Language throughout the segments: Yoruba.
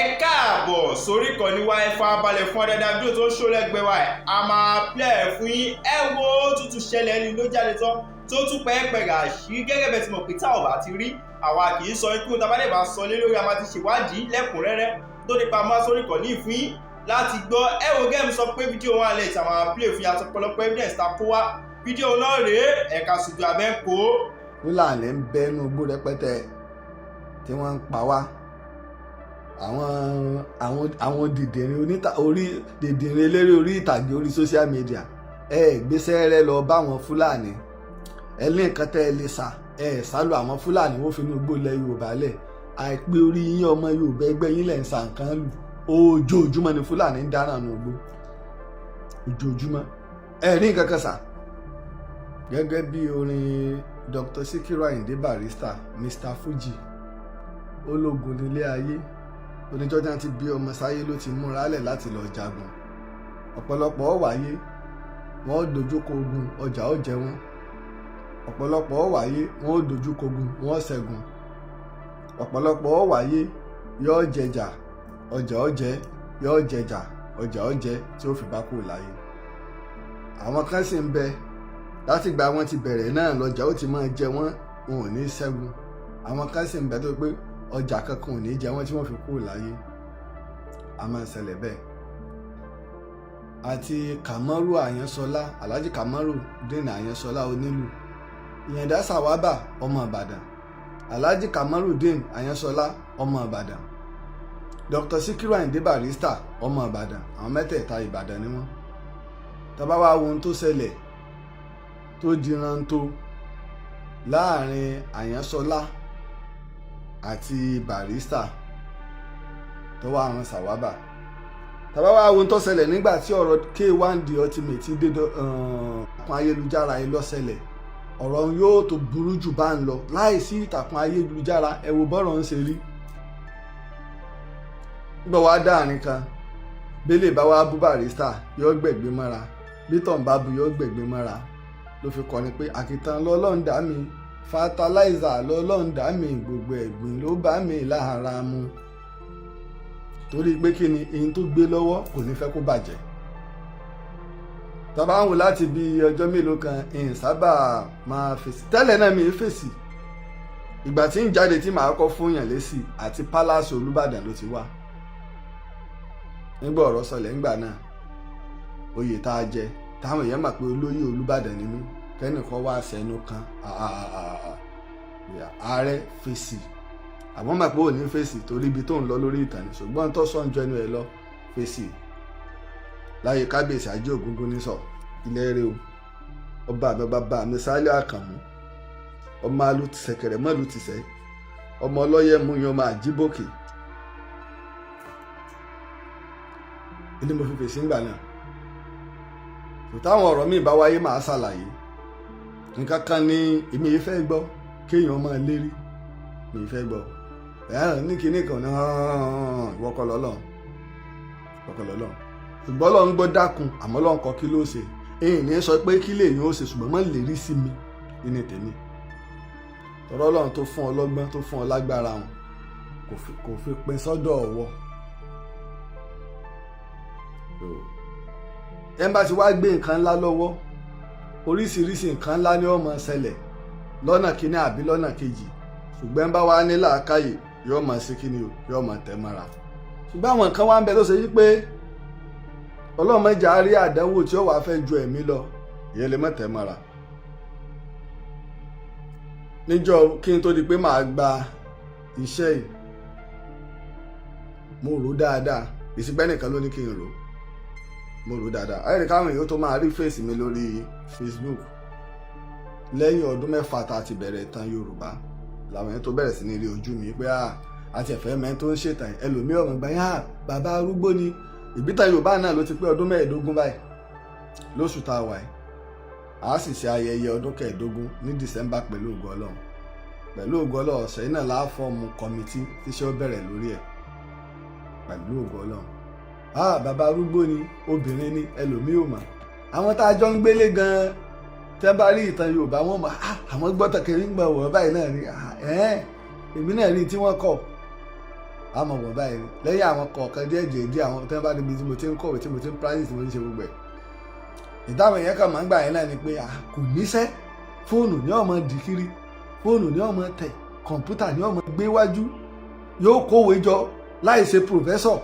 Ẹ káàbọ̀ sórí ìkànnì wa. Ẹ farabalẹ̀ fún ọ̀dàdà fídíò tó ń ṣó lẹ́gbẹ̀ẹ́ wa. A máa play ẹ̀ fún yín. Ẹ wo tútù ṣẹlẹ̀ ní ló jáde tán tó tún pẹ́ẹ́pẹ́ àṣírí. Gẹ́gẹ́ bẹ́ẹ̀ ti mọ̀ pé tá ò bá ti rí, àwa kì í sọ ikú. Tá a bá lè bá sọ lé lórí, a máa ti ṣèwádìí lẹ́kùnrẹ́rẹ́ tó nípa máa sórí ìkànnì fún yín láti gbọ́. Ẹ wo gẹ́gẹ́ sọ pé fídíò wọn àlẹ́ ìta máa play fún yàtọ̀ pọ̀lọpọ̀ evidence ta kó wá. Fídíò náà rèé, ẹ̀ka ṣùgbọ́n abẹ́ ń kó. Fúlàní ń bẹnu igbó rẹpẹtẹ tí wọ́n ń pa wá. Àwọn dìdìrín oníta orí dìdìrín eléré orí ìtàgé orí social media, ẹ gbéṣẹ́ rẹ lọ bá àwọn Fúlàní. Ẹ ní nǹkan tẹ́ ẹ lè sà, ẹ sálọ àwọn Fúlàní, wọ́n fi inú igbó lẹ Yorùbá lẹ̀. Àìpé orí yín, ọmọ Yorùbá ẹgbẹ́ yín lẹ̀ ń sa nǹkan lù. Ojoojúmọ́ ni Fúlàní ń dáràn nù igbó, ojoojúmọ́. Ẹ rí nǹkan kan sà. Gẹ́gẹ́ bí orin Dr. Sikiru Ayinde Barrister, Mr Fuji, ológun nílé ayé, oníjọ́ tí wọ́n ti bí ọmọ sáyé ló ti múra lẹ̀ láti lọ jagun. Ọ̀pọ̀lọpọ̀ ó wáyé, wọ́n ó dojúkọ ogun, ọjà ó jẹ wọ́n. Ọ̀pọ̀lọpọ̀ ó wáyé, wọ́n ó dojúkọ ogun, wọ́n ó ṣẹ́gun. Ọ̀pọ̀lọpọ̀ ó wáyé, yóò jẹjà, ọjà ó jẹ, yóò jẹjà, ọjà ó jẹ, tí ó fi bá kúrò láyé. Àwọn kan sì ń bẹ, látìgbà wọn ti bẹ̀rẹ̀ náà lọ́jà ó ti máa jẹ wọ́n, wọn ò ní ṣẹ́gun. Àwọn kan sì ń bẹ tó pé ọjà kankan ò ní jẹ wọ́n tí wọ́n fi kúrò láyé. A máa ń ṣẹlẹ̀ bẹ́ẹ̀. Àti Kamaru Àyànsọlá, Alhaji Kamaru Dènà Àyànsọlá onílù, Ìyàndá Sàwábà ọmọ Ìbàdàn, Alhaji Kamaru Dèn Àyànsọlá ọmọ Ìbàdàn, Dr. Sikiru Ayinde Barrister ọmọ Ìbàdàn, àwọn mẹ́tẹ̀ẹ̀ta Ìbàdàn ni wọ́n. Tá bá wá wo ohun tó ṣẹlẹ̀ tó diran tó láàrin Àyànsọlá àti Barrister tó wá àwọn Sàwábà, tá bá wá wo ohun tó ṣẹlẹ̀ nígbà tí ọ̀rọ̀ K1 The Ultimate dé ìtàkùn ayélujára yìí ló ṣẹlẹ̀, ọ̀rọ̀ yóò tó burú jù bá ń lọ láìsí ìtàkùn ayélujára. Ẹ wo bọ́rọ̀ ń ṣe rí. Gbọ́ wá dáàrin kan, bẹ́lẹ̀ bá wá bú Barrister, yóò gbẹ̀gbẹ́ mọ́ra. Bí tọ̀n bá bu, yóò gbẹ̀gbẹ́ mọ́ra. Ló fi kọrin pé àkìtàn lọ́lọ́run dá mi, fertilizer lọ́lọ́run dá mi, gbogbo ẹ̀gbìn ló bá mi lára mu. Torí pé kí ni ihun tó gbé lọ́wọ́ kò ní fẹ́ kó bàjẹ́. Tọ́ba ń wò láti bí ọjọ́ mélòó kan, ìhìn sábà máa fèsì. Tẹ́lẹ̀ náà mi ń fèsì. Ìgbà tí ń jáde tí màá kọ́ fún yàn lésì, àti Palace Olúbàdàn ló ti wá. Nígbà ọ̀rọ̀ sọlẹ̀ ńgbà náà, oyè tá a jẹ táwọn èèyàn mọ̀ pé olóyè Olúbàdàn ni mí, kẹ́nìkan wá sẹ́nu kan, ààrẹ fèsì. Àmọ́ mọ̀ pé ò ní fèsì torí ibi tó ń lọ lórí ìtàn ni, ṣùgbọ́n tó sọ̀njọ́ ẹnu ẹ̀ lọ fèsì láyé kábíyèsí Ajé Ògúngún nísọ̀ ilẹ̀ rẹ o. Ọba mi, bàbá mi Sálíù Àkànmú, ọmọ alu sẹ̀kẹ̀rẹ̀ mọ́lù tìṣẹ́, ọmọ ọlọ́yẹ mú yan, ọmọ àjíbòkè. Ilé mo fi fèsì ńgbà náà. Táwọn ọ̀rọ̀ míì bá wáyé, màá ṣàlàyé. Nǹkan kan ní èmi yìí fẹ́ gbọ́, kéèyàn máa lérí mi fẹ́ gbọ́ ẹ̀yà ní kinní kan náà. Ìwọ́kọ̀ lọ́lọ́run, ìwọ́kọ̀ lọ́lọ́run, ṣùgbọ́n Ọlọ́run gbọ́ dákun. Àmọ́ Ọlọ́run kọ kí ló ṣe èyí ní sọ pé kí lèyìn ó ṣe, ṣùgbọ́n má lérí sí mi ní tèmi. Tọ́rọ́ Ọlọ́run tó fún ọ lọ́gbọ́n, tó fún ọ lágbára wọn, kò fi pin sọ́dọ̀ ọ̀wọ́. Ẹ bá ti wá gbé nǹkan ńlá lọ́wọ́, oríṣiríṣi nǹkan ńlá ni ó máa ṣẹlẹ̀ lọ́nà kínní àbí lọ́nà kejì. Ṣùgbọ́n bá wá ní làákàyè, yóò máa ṣe kíni o, yóò máa tẹ̀ mọ́ra. Ṣùgbọ́n àwọn nǹkan wá ń bẹ tó ṣe yí pé Ọlọ́run má jẹ́ á rí àdánwò tí ó wàá fẹ́ ju ẹ̀mí lọ, ìyẹn lè má tẹ̀ mọ́ra. Níjọ́ kí n tó di pé màá gba iṣẹ́ yìí, mo rò dáadáa. Ìsìnpẹ́ nìkan ló ní kí n rò. Mo rò dáadáa. Ayẹ̀rẹ̀ káwọn èèyàn tó máa rí fèsì mi lórí Facebook lẹ́yìn ọdún 6 tá a ti bẹ̀rẹ̀ ìtàn Yorùbá, làwọn èèyàn tó bẹ̀rẹ̀ sí ní rí ojú mi pé àti ẹ̀fẹ́ mẹ́ tó ń ṣètàn. Ẹlòmíì ọ̀rọ̀ gbà yá, bàbá arúgbó ni. Ìbítan Yorùbá náà ló ti pé ọdún 15 báyìí lóṣù tá a wà yìí. A sì ṣe ayẹyẹ ọdún 15 ní December pẹ̀lú ògo Ọlọ́run. Pẹ̀lú ògo Ọlọ́run, ọ̀sẹ̀ yìí náà la form committee tíṣẹ́ ó bẹ̀rẹ̀ lórí ẹ̀ pẹ̀lú ògo Ọlọ́run. Ah, bàbá arúgbó ni, obìnrin ni, ẹlòmíì ò mọ̀. Àwọn tá a jọ ń gbélé gan-an, tẹ́ bá rí ìtàn Yorùbá, wọn mọ̀. Ah, àwọn gbọ́tọ̀ kiri ń gbọ̀ wọ̀ báyìí náà ni. Èmi náà rí tí wọ́n kọ̀. Àmọ̀ wọ̀ báyìí lẹ́yìn àwọn kọ̀ọ̀kan díẹ̀ díẹ̀ díẹ̀, àwọn tí wọ́n bá níbi tí mo ti ń kọ̀wé, tí mo ti ń practice, tí mo ti ń ṣe gbogbo ẹ̀. Ìdáhùn èèyàn kan máa ń gbà yẹn náà ni pé kò níṣẹ́, fóònù ní ọmọ dì kiri, fóònù ní ọmọ tẹ̀, kọ̀ǹpútà ní ọmọ gbé wájú, yóò kówé jọ láì ṣe professor.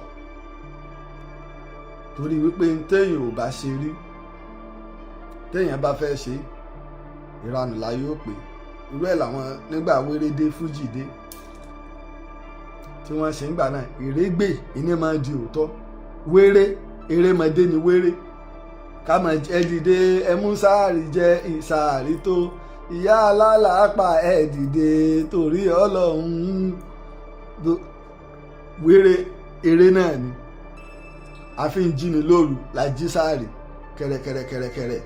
Torí wípé téèyàn ò bá ṣe rí, téèyàn bá fẹ́ ṣe ìranù la yóò pè. Irú ẹ̀ làwọn nígbà wéré dé, fújì dé, tí wọ́n ṣe ń gbà náà. Ìrégbè ìní máa di òótọ́, wéré erémọdé ni wéré. Ká mọ̀ ẹ dìde, ẹ mú sáàrì jẹ ìsàárì tó ìyá alálàápà, ẹ dìde torí Ọlọ́run. Wéré eré náà ni àfi ń jí ni lóru la jí sáàrì kẹrẹkẹrẹ kẹrẹkẹrẹ,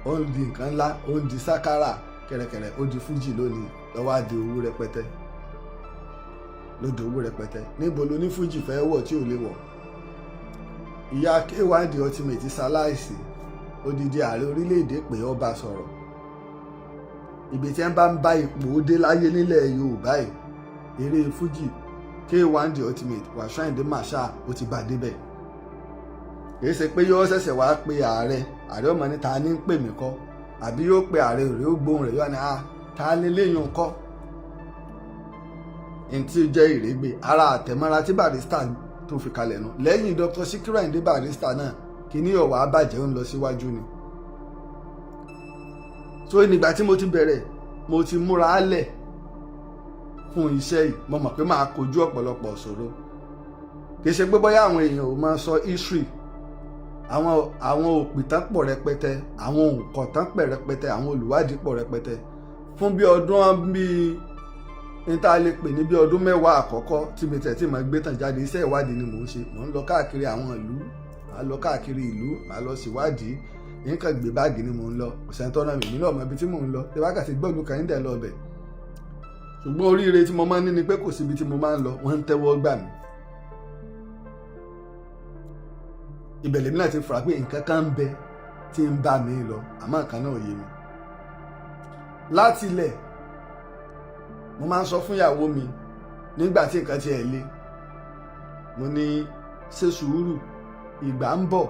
ó ń di nǹkan ńlá, ó ń di sákárà kẹrẹkẹrẹ, ó di fújì lónìí, lọ́wọ́ á di owó rẹpẹtẹ, ló di owó rẹpẹtẹ. Níbo ló ní fújì fẹ́ wọ̀ tí ò lè wọ̀? Ìyá K1 The Ultimate ṣaláìsí, odidi ààrẹ orílẹ̀-èdè pé ọba sọ̀rọ̀. Ibi tí wọ́n bá ń bá ipò dé láyé nílẹ̀ Yorùbá yìí, eré fújì, K1 The Ultimate, Wasiu Ayinde Marshal, ó ti bá a débẹ̀. Kìí ṣe pé yóò ṣẹ̀ṣẹ̀ wá pe ààrẹ, ààrẹ ọmọ ní ta ní ń pè mí kọ́, àbí yóò pe ààrẹ rẹ̀, ó gbóhùn rẹ̀, yóò ní ah, ta lélẹ́yìn kọ́ n tí ó jẹ́ ìrégbè ara àtẹ̀mọ́ra tí Barrister tó fi kalẹ̀ nù. Lẹ́yìn Dr. Sikiru Ayinde Barrister náà, kíní ọ̀wà bàjẹ́, ń lọ síwájú ni. So nígbà tí mo ti bẹ̀rẹ̀, mo ti múra lẹ̀ fún iṣẹ́ yìí. Mo mọ̀ pé máa kojú ọ̀pọ̀lọpọ̀ ìṣòro. Kì í ṣe pé bóyá àwọn èèyàn ò máa sọ history. Àwọn òpìtàn pọ̀ rẹpẹtẹ, àwọn òǹkọ̀tàn pọ̀ rẹpẹtẹ, àwọn olùwádìí pọ̀ rẹpẹtẹ. Fún bí ọdún bíi ní tá a lè pè ní bí ọdún 10 àkọ́kọ́ tí mi tẹ̀ tí mo gbé tàn jáde, iṣẹ́ ìwádìí ni mò ń ṣe. Mò ń lọ káàkiri àwọn ìlú, màá lọ káàkiri ìlú, màá lọ síwádìí. Nǹkan gbé báàgì ni mò ń lọ, kò sẹ́ni tọ́nà mi nínú ọmọ ibi tí mò ń lọ. Tí wákàtí gbọ́dọ̀ kan ń dẹ̀ lọ bẹ̀. Ṣùgbọ́n oríire tí mo máa ń ní ni pé kò síbi tí mo máa ń lọ, wọ́n ń tẹ́wọ́ gbà mí. Ibẹ̀ lèmi náà ti fura pé nǹkan kan ń bẹ tí ń bá mi lọ, àmọ́ nǹkan náà ò yé mi. Láti ilẹ̀, mo máa ń sọ fún ìyàwó mi nígbà tí nǹkan tiẹ̀ le, mo ní ṣe sùúrù, ìgbà ń bọ̀.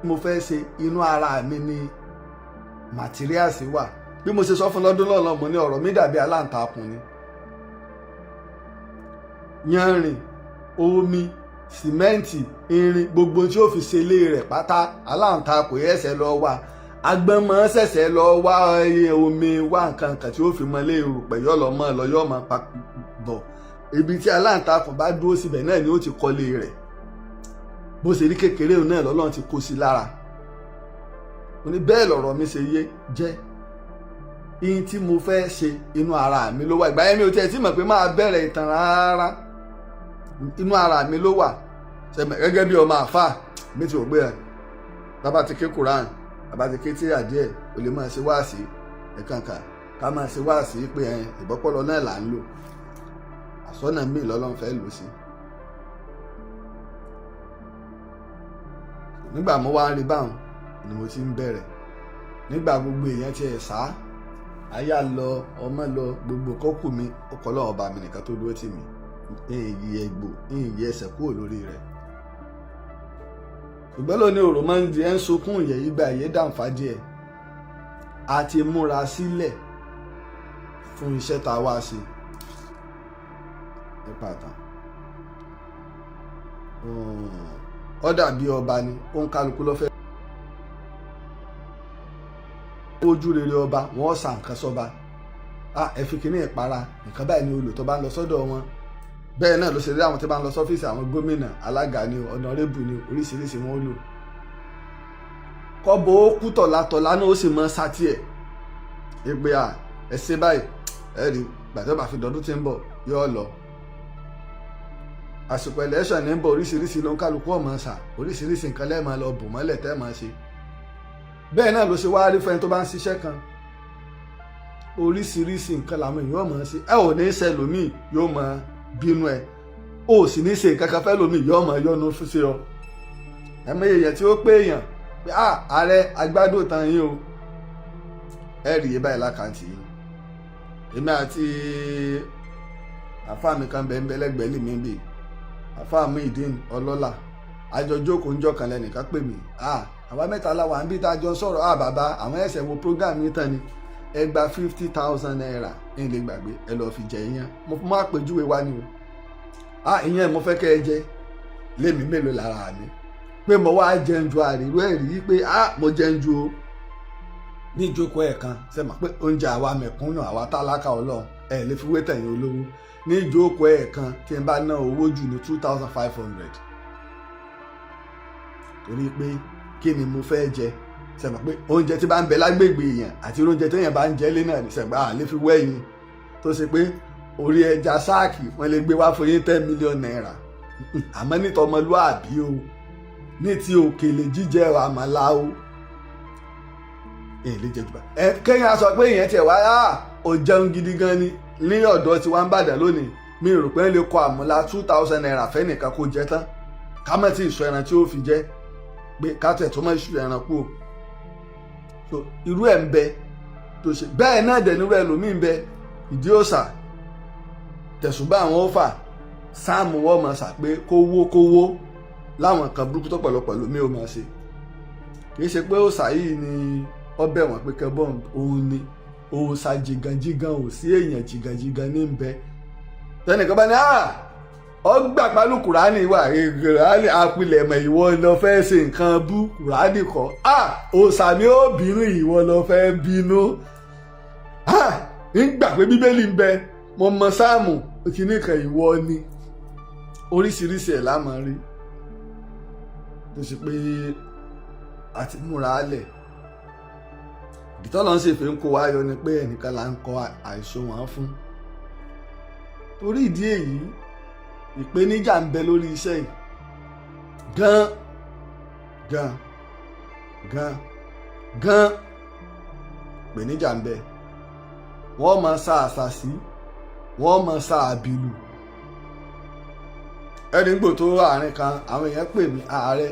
Mo fẹ́ ṣe inú ara mi ni materials wà. Bí mo ṣe sọ fún lọ́dún lọ́nà, mo ní ọ̀rọ̀ mi dàbí aláǹtakùn ni. Yanrìn, omi, sìmẹ́ǹtì, irin, gbogbo tí ó fi ṣe ilé rẹ̀ pátá, aláǹtakùn ẹsẹ̀ lọ wá, agbọ́nmọ́ ṣẹ̀ṣẹ̀ lọ wá omi, wá nǹkan kan tí ó fi mọ ilé erùpẹ̀, yọ lọ mọ́ lọ, yọ mọ́ bọ̀. Ibi tí aláǹtakùn bá dúró síbẹ̀ náà ni ó ti kọ́lé rẹ̀. Bó ṣe rí kékeré náà lọ́lọ́run ti kó sí lára. Mo ní bẹ́ẹ̀ lọ̀rọ̀ mi ṣe yé jẹ́. Ihun tí mo fẹ́ ṣe, inú ara mi ló wà. Ìgbà yẹn mi ò tiẹ̀ tí mọ̀ pé máa bẹ̀rẹ̀ ìtàn rárá. Inú ara mi ló wà. Gẹ́gẹ́ bí ọmọ àfáà mi ti rò pé ẹ̀ bàbá ti ké Quran, bàbá ti ké tíra díẹ̀, ò lè máa ṣe wáàsí ẹ̀kànkà, ká máa ṣe wáàsí pé ẹ̀ ìbọ́pọ̀lọ náà là ń lò. Àsọ́nà míì lọ́lọ́run fẹ́ lò sí. Nígbà mo wá ń rí báwọn ni mo ti ń bẹ̀rẹ̀. Nígbà gbogbo èèyàn ti ẹ̀ sá, aya lọ, ọmọ lọ, gbogbo kọ́kù mi, ọkọ̀ ọlọ́run ọba mi nìkan tó dúró tì mí. Èyí ẹgbò èyí ẹsẹ̀ kúrò lórí rẹ̀. Ṣùgbọ́n lónìí, òrò máa ń di ẹ̀ ń sunkún ìyẹ̀ ìgbà ìyẹ́ dànfà díẹ̀. A ti múra sílẹ̀ fún iṣẹ́ tá a wá ṣe nípa àtàn. Ó dàbí ọba ni, ó ń kálukú lọ́fẹ́ ojú rere ọba, wọ́n sà nǹkan sọ́ba. Ẹ fi kíní ìpara, nǹkan báyìí ni olùtọ́ bá ń lọ sọ́dọ̀ wọn. Bẹ́ẹ̀ náà ló ṣe rí àwọn tí bá ń lọ sọ́fíìsì àwọn gómìnà, alága ni, ọ̀nàrẹ́bù ni, oríṣiríṣi wọn ó lò. Kọ́bọ̀ ó kú tọ̀látọ̀lá náà, ó sì mọ sátì ẹ̀ ìpè à ẹ ṣe báyìí. Ẹ rí gbàtọ́ bá fi dọdún tí ń bọ̀ yóò lọ. Àsìkò election ní ń bọ̀, oríṣiríṣi ló ń kálukú ọmọ ṣà, oríṣiríṣi nǹkan lẹ́ẹ̀máa lọ bò mọ́lẹ̀ tẹ́ máa ṣe. Bẹ́ẹ̀ náà ló ṣe wá rí fẹ́ni tó bá ń ṣiṣẹ́ kan. Oríṣiríṣi nǹkan làwọn èèyàn máa ṣe. Ẹ ò ní ṣe lómìn, yóò máa bínú ẹ, ó sì ní ṣe nǹkan kan fẹ́ lómìn, yóò máa yọnu sí ọ. Ẹ̀mọ èèyàn tí ó pé èèyàn pé ààrẹ agbádùn tán yín o, ẹ rí i báyìí lákàntì yín. Èmi àti Àfáà mi kan bẹ́ẹ̀ lẹ́gbẹ̀ẹ́ lè mí bì, àfáà Muyideen Ọlọ́lá. Àjọ jókòó ń jọ kan, lẹ́nìkan pè mí. Àwa mẹ́ta la wà ń bí tá a jọ sọ̀rọ̀. Bàbá, àwọn ẹ̀sẹ̀ wo program yìí tán ni, ẹ gba ₦50,000, ní lè gbàgbé, ẹ lọ́ọ́ fi jẹ iyán. Mo mú àpèjúwe wá ni o. Ìyẹn mo fẹ́ kẹ́ ẹ jẹ lémi mélòó lára mi pé mo wá jẹun ju àríró ẹ̀ rí pé mo jẹun ju o ní ìjókòó ẹ̀ kan. Ṣe mọ̀ pé oúnjẹ àwa mẹ̀kúnnù, àwa tálákà Ọlọ́run, ẹ̀ lè fi wé tẹ̀yìn olówó. Ní ìjókòó ẹ̀ kan tí n bá ná owó jù ní 2,500, torí pé kí ni mo fẹ́ jẹ? Ṣe mọ̀ pé oúnjẹ tí bá ń bẹ lágbègbè èèyàn àti oúnjẹ téèyàn bá ń jẹ lé náà ní ṣẹ̀gbá à lè fi wẹ́yìn tó ṣe pé orí ẹja sáàkì wọ́n lè gbé wá fún yín ₦10 million. Àmọ́ ní tọmọlúàbí o, ní ti òkèlè jíjẹ àmàlà o, èyí lè jẹ jù bá ẹ. Kéèyàn sọ pé ìyẹn tiẹ̀ wá ò jẹun gidi gan ni ní ọ̀dọ̀ tí wọ́n ń bàdàn lónìí. Mi rò pé lè kọ àmàlà ₦2,000 fẹ́nìkan kó jẹ tán, ká má tí ì sọ ẹran tí ó fi jẹ, pé ká tẹ̀ tó má ṣù ẹran kú o. So irú ẹ̀ ń bẹ tó ṣe bẹ́ẹ̀ náà dẹ̀ nírú ẹlòmíì ń bẹ, ìdí òòsà tẹ̀sùbá àwọn ó fà sáàmù, wọ́n máa sà pé kówó kówó láwọn kan burúkú tó pọ̀lọpọ̀ lómi ò máa ṣe. Kì í ṣe pé òòsà yìí ni ọbẹ̀ wọn pé kẹbọ́n òun ni òòsà jìgànjìgàn ò sí, èèyàn jìgànjìgàn ní bẹ. Tẹnìkan bá ní ọgbà pálù Kùránì wà, Kùránì àpilẹ̀mọ̀, ìwọ lọ fẹ́ ṣe nǹkan bú, Kùránì kọ́. Òòsà mi ó bínú, ìwọ lọ fẹ́ bínú. Ń gbà pé Bíbélì ń bẹ, mo mọ sáàmù kìíní kan, ìwọ ni. Oríṣiríṣi ẹ̀ la máa rí tó ṣe pé àti múra lẹ̀. Ìtọ́lọ́ ń ṣèfẹ́ ń kó wa yọ ni pé ẹnìkan là ń kọ àìsàn wọn fún. Torí ìdí èyí, ìpèníjà ń bẹ lórí iṣẹ́ yìí gan gan gan gan. Ìpèníjà ń bẹ. Wọ́n máa sa àṣàsí, wọ́n máa sa àbìlù. Ẹni gbò tó àárín kan, àwọn èèyàn pè mí, ààrẹ,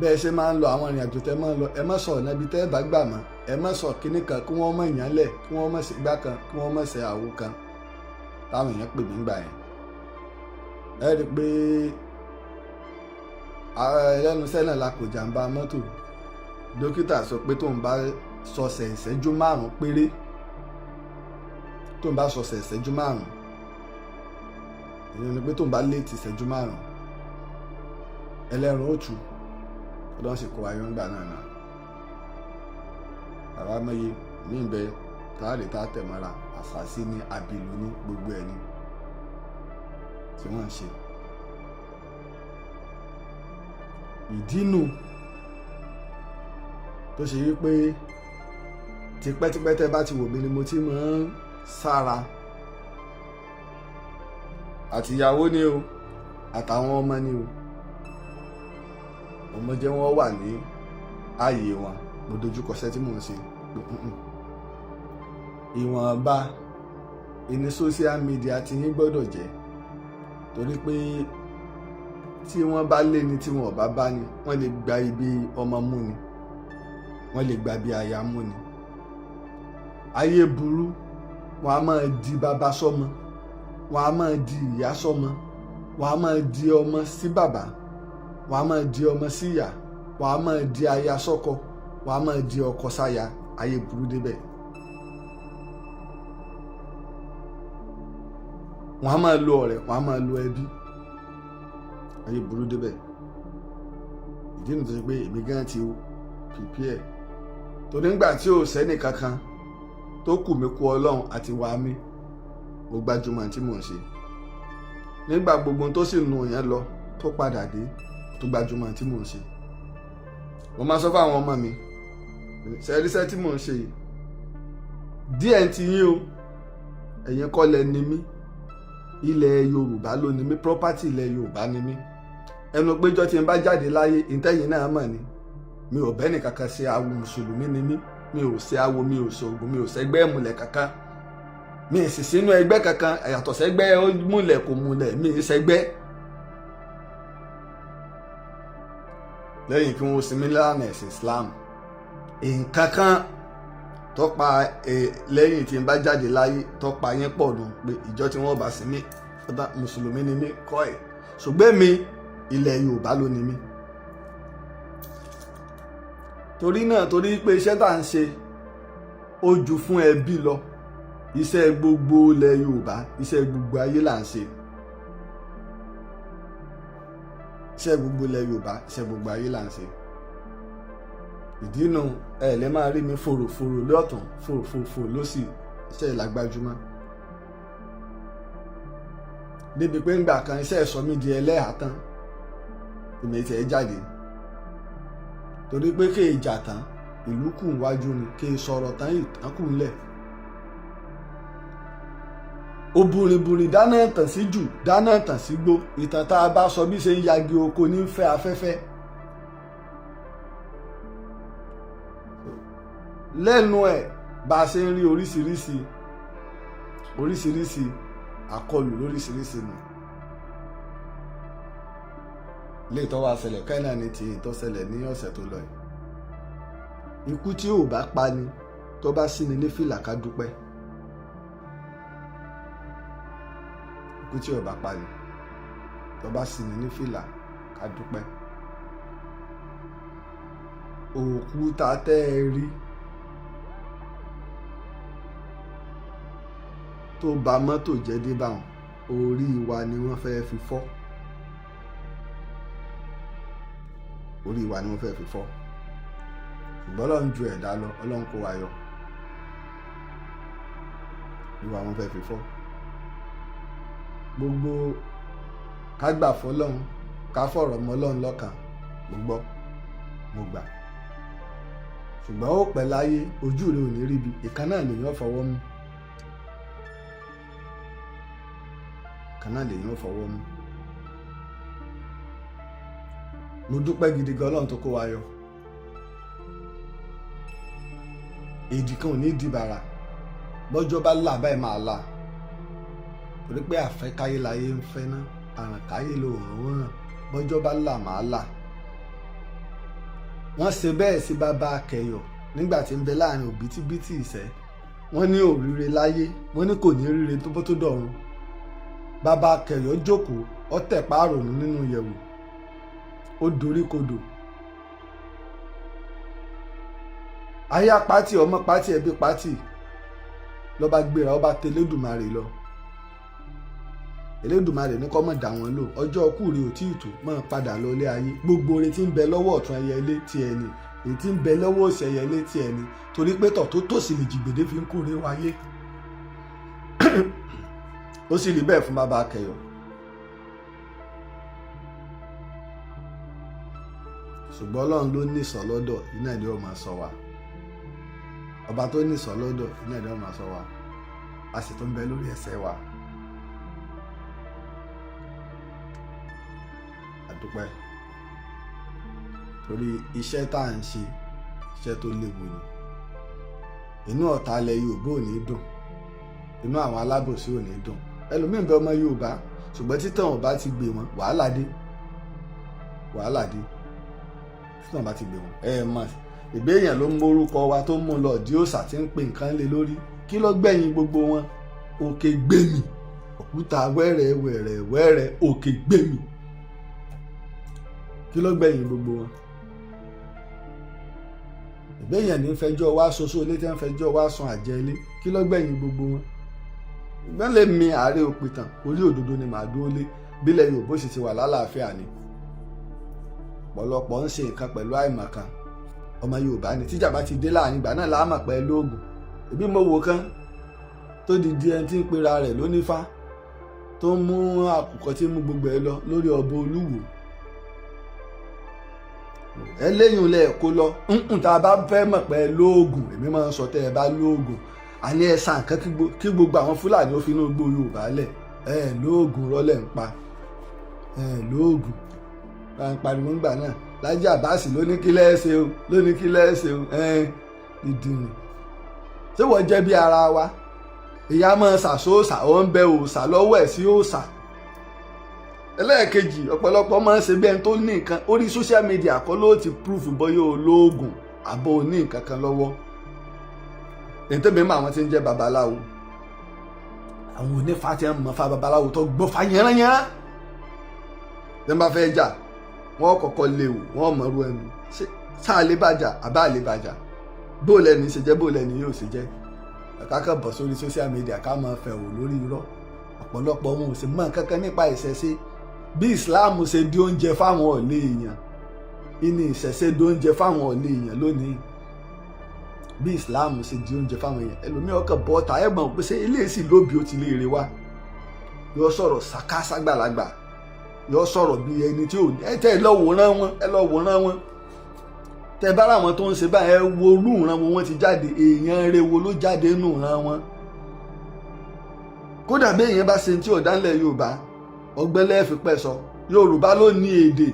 bẹ́ẹ̀ ṣe máa ń lọ àwọn ìrìn àjò tẹ́ máa ń lọ, ẹ má sọ ọ̀nà ibi tẹ́ ẹ bá gbà mọ́, ẹ má sọ kinní kan, kí wọ́n mọ̀ èèyàn lẹ̀, kí wọ́n mọ̀ sí gbá kan, kí wọ́n mọ̀ ṣe àwo kan. Táwọn èèyàn pè mí gbà yẹn, ẹ rí i pé lẹ́nu iṣẹ́ náà la kò jàǹbá mọ́tò. Dókítà sọ pé tóun bá sọsẹ̀ ìṣẹ́jú 5 péré, tóun bá sọsẹ̀ ìṣẹ́jú 5, ìyẹn ni pé tóun bá late ìṣẹ́jú 5, ẹlẹ́run ó tù. Ọlọ́run sì kó ayọ̀ ńgbà náà. Náà bàbá mọ́ye ní ìbẹ táàrí tá a tẹ̀ mọ́ra, àṣàṣì ní, àbìlú ní, gbogbo ẹni tí wọ́n ń ṣe. Ìdínú tó ṣe wípé tipẹ́tipẹ́ tẹ́ bá ti wò mí ni mo ti máa ń sára, àtìyàwó ni o, àtàwọn ọmọ ni o, ọmọ jẹ́ wọ́n wà ní ààyè wọn. Mo dojúkọ iṣẹ́ tí mò ń ṣe. Ìwọ̀nba ìní social media ti yín gbọ́dọ̀ jẹ́, torí pé tí wọ́n bá lé ní, tí wọ́n ò bá bá ní, wọ́n lè gba ibi ọmọ mú ni, wọ́n lè gba ibi aya mú ni. Ayé burú. Wọ́n á máa di bàbá sọ́mọ, wọ́n á máa di ìyá sọ́mọ, wọ́n á máa di ọmọ sí bàbá, wọ́n á máa di ọmọ sí ìyá, wọ́n á máa di aya sọ́kọ, wọ́n á máa di ọkọ sáya. Ayé burú débẹ̀. Wọ́n á máa lo ọ̀rẹ́, wọ́n á máa lo ẹbí. Ayé burú débẹ̀. Ìdí nìyí tó ṣe pé èmi gan ti prepare, torí nígbà tí ò sẹ́nì kankan tó kù mí kú Ọlọ́run àti wàá mi, mo gbájúmọ̀ tí mò ń ṣe. Nígbà gbogbo tó sì nu yẹn lọ, tó padà dé, tó gbájúmọ̀ tí mò ń ṣe. Mo máa sọ fún àwọn ọmọ mi, ṣẹ́ríṣẹ́ tí mò ń ṣe yìí díẹ̀ ń ti yín o, ẹ̀yin kọ́ lẹ ni mí, ilẹ̀ Yorùbá ló ni mí, property ilẹ̀ Yorùbá ni mí. Ẹnu péjọ tí n bá jáde láyé, ìtẹ́yìn náà mọ̀ ni mi ò bẹ́ẹ̀ nìkankan ṣe awo. Mùsùlùmí ni mí, mi ò ṣe awo, mi ò ṣoògùn, mi ò ṣẹgbẹ́ ìmùlẹ̀ kankan, mi ì sì sínú ẹgbẹ́ kankan yàtọ̀ sẹ́gbẹ́ múlẹ̀ kò múlẹ̀, mi ì ṣẹgbẹ́. Lẹ́yìn kí wọ́n sinmi lánàá ẹ̀sìn Islam, nǹkan kan tọ́pa lẹ́yìn tí n bá jáde láyé tọ́pa yín pọ̀ nù pé ìjọ tí wọ́n bá sinmi Mùsùlùmí ni mí kọ́ ẹ̀, ṣùgbọ́n mi ilẹ̀ Yorùbá ló ni mí. Torí náà, torí pé iṣẹ́ tá à ń ṣe ó ju fún ẹbí lọ, iṣẹ́ gbogbo ilẹ̀ Yorùbá, iṣẹ́ gbogbo ayé là ń ṣe. Iṣẹ́ gbogbo ilẹ̀ Yorùbá, iṣẹ́ gbogbo ayé là ń ṣe. Ìdí nu ẹ lè máa rí mi fòròfòrò lọ́tún, fòròfòrò lọ́sì. Iṣẹ́ ìlàgbájúmọ́ débi pé ńgbà kan iṣẹ́ sọ mí di ẹlẹ́hàá tán, èmi tiẹ̀ jáde torí pé kéè jà tán, ìlú kù wájú ni, kéè sọ̀rọ̀ tán, ìtàn kù ńlẹ̀. Òbùrìbùrì dáná tàn sí jù, dáná tàn sí gbó. Ìtàn tá a bá sọ bí ṣe ń yagi oko ní fẹ́ afẹ́fẹ́. Lẹ́nu ẹ̀ bá a ṣe ń rí oríṣiríṣi oríṣiríṣi àkọlù lóríṣiríṣi nù. Ilé ìtọ́wọ́ àṣẹlẹ̀ káínà ní ti ìtọ́sẹlẹ̀ ní ọ̀sẹ̀ tó lọ yìí. Ikú tí ò bá pa ni, tó bá sí ni ní fìlà, ká dúpẹ́. Ikú tí ò bá pa ni, tó bá sí ni ní fìlà, ká dúpẹ́. Òkúta tẹ́ ẹ rí tó ba mọ́tò jẹ́ dé báwọn, orí wa ni wọ́n fẹ́ fi fọ́. Orí wa ni wọ́n fẹ́ fi fọ́. Ṣùgbọ́n Ọlọ́run ju ẹ̀dá lọ, Ọlọ́run kó wa yọ. Orí wa wọ́n fẹ́ fi fọ́. Gbogbo ká gbà fọlọ́run, ká fọ̀rọ̀ mọ́ Ọlọ́run lọ́kàn, mo gbọ́, mo gbà. Ṣùgbọ́n ó pẹ́ láyé, ojú rẹ ò ní ríbi, ìkan náà lèèyàn fọwọ́ mú. Ìkan náà lèèyàn fọwọ́ mú. Mo dúpẹ́ gidi gan Ọlọ́run tó kó wa yọ. Èdì kan ò ní di bàrà, bọ́jọ́ bá là báyìí máa là. Torí pé àfẹ́káyé láyé ń fẹ́ ná, àrànkáyé lòrùn ràn, bọ́jọ́ bá là máa là. Wọ́n ṣe bẹ́ẹ̀ sí bàbá Akẹyọ̀ nígbà tí ń bẹ láàrin òbítíbitì ìṣẹ́. Wọ́n ní òríire láyé, wọ́n ní kò ní ríire tó bó tó dọ̀run. Bàbá Akẹyọ̀ jókòó, ó tẹ̀ páàrònú nínú ìyẹ̀wù, ó dorí kodò. Aya pátì, ọmọ pátì, ẹbí pátì, ló bá gbéra, ó bá tẹ Elédùmarè lọ. Elédùmarè ní kó má dá wọn lò, ọjọ́ ọkú rẹ̀ ò tí ì tó, máa padà lọ ilé ayé. Gbogbo oore tí ń bẹ lọ́wọ́ ọ̀tún ẹyẹ ilé ti ẹni, èyí tí ń bẹ lọ́wọ́ òsì ẹyẹ ilé ti ẹni, torí pé tọ̀ tó tòsí lè jìgbèdé fi ń kórè wáyé. Ó sì rí bẹ́ẹ̀ fún bàbá Akẹyọ̀. Ṣùgbọ́n Ọlọ́run ló ní ìsọ̀ lọ́dọ̀, iná ìdí ó máa sọ wa. Ọba tó ní ìsọ̀ lọ́dọ̀, iná ìdí ó máa sọ wa. A sì tún bẹ lórí ẹsẹ̀ wa. Àdúpẹ́. Torí iṣẹ́ tá à ń ṣe, iṣẹ́ tó léwu ni. Inú ọ̀tá ilẹ̀ Yorùbá ò ní dùn. Inú àwọn alábòsí ò ní dùn. Ẹlòmíì ń bẹ ọmọ Yorùbá, ṣùgbọ́n títàn ò bá ti gbé wọn, wàhálà dé. Wàhálà dé. Títàn bá ti gbé wọn. Ẹ mọ̀, ìgbéyàn ló ń mórúkọ wa tó mú lọ di òòṣà tí ń pe nǹkan lé lórí. Kí ló gbẹ̀yìn gbogbo wọn? Òkè gbèmí. Òkúta wẹ́rẹ́ wẹ́rẹ́ wẹ́rẹ́, òkè gbèmí. Kí ló gbẹ̀yìn gbogbo wọn? Ìgbéyàn ní fẹjọ́ wá ṣoṣo ilé tí wọ́n fẹjọ́ wá sun àjẹ ilé. Kí ló gbẹ̀yìn gbogbo wọn? Ìgbọ́n lè mi àárẹ̀ òpìtàn, orí òdodo ni màá dúró lé. Bílẹ̀ Yorùbá sì ti wà lálàáfíà ni. Ọ̀pọ̀lọpọ̀ ń ṣe nǹkan pẹ̀lú àìmọ̀kan. Ọmọ Yorùbá ni tíjà bá ti dé láàrin ìgbà náà láàmọ̀ pẹ́ lóògùn. Èbí mo wò kan tó di di ẹni tí ń pera rẹ̀ lónífá, tó ń mú àkùkọ tí ń mú gbogbo ẹ lọ lórí ọba Olúwo. Ẹlẹ́yìn lẹ kó lọ. Tá a bá fẹ́ mọ̀ pé lóògùn, èmi máa ń sọ tẹ́ ẹ bá lóògùn. Àní ẹ san nǹkan kí gbogbo àwọn Fúlàní ó fi inú gbó Yorùbá lẹ̀. Ẹ lóògùn rọ́lẹ̀ ń pa. Ẹ lóògùn. Bá ń pariwo ńgbà náà. Lájí Àbáàsì ló ní kí lẹ́ẹ̀ṣẹ̀ o, ló ní kí lẹ́ẹ̀ṣẹ̀ o. Ẹ dídìrín. Ṣé wọ́n jẹ́ bí ara wa? Ìyá máa ṣàṣọ́ọ̀ṣà, ó ń bẹ òòṣà lọ́wọ́ ẹ̀ sí òòṣà. Ẹlẹ́ẹ̀kejì, ọ̀pọ̀lọpọ̀ máa ń ṣe bí ẹni tó ní nǹkan. Orí social media kọ́ ló ti proof bóyá olóògùn àbò ní nǹkan kan lọ́wọ́. Èyí tó mi mọ àwọn tí ń jẹ́ babaláwo, Àwọn onífà tí wọ́n mọ̀ fa babaláwo tó gbọ́ fa yẹranyẹra, tí wọ́n bá fẹ́ jà, wọ́n kọ́kọ́ léwu, wọ́n mọ̀rú ẹnu sáà lè bàjá àbá lè bàjá, bó lẹ́ni ṣe jẹ́, bó lẹ́ni yóò ṣe jẹ́. Ká kàn bọ̀ sórí social media, ká máa fẹ̀ wò lórí irọ́. Ọ̀pọ̀lọpọ̀ wọn ò sì mọ̀ kankan nípa ìṣẹ̀ṣe. Bí Islam ṣe di oúnjẹ fáwọn ọ̀lẹ́ èèyàn, ìní ìṣẹ̀ṣe di oúnjẹ fáwọn ọ̀lẹ́ èèyàn lónìí. Bí Islam ṣe di oúnjẹ fáwọn èèyàn, ẹlòmíì ọkàn bọ́ta ẹ̀gbọ́n pé ṣé eléyìí lóbi ó ti lè rè wá, yóò sọ̀rọ̀ sàkásàgbàlagbà, yóò sọ̀rọ̀ bí ẹni tí ò ní ẹ tẹ́ ẹ lọ wòran wọn, ẹ lọ wòran wọn. Tẹ bá ráwọn tó ń ṣe báyìí, ẹ wo orú ìran wo wọ́n ti jáde, èèyàn rẹ wo ló jáde nù ìran wọn. Kódà bí èèyàn bá ṣe tí ò dánlẹ̀ Yorùbá, ọgbẹ́lẹ́ fi pẹ́ sọ Yorùbá ló ní èdè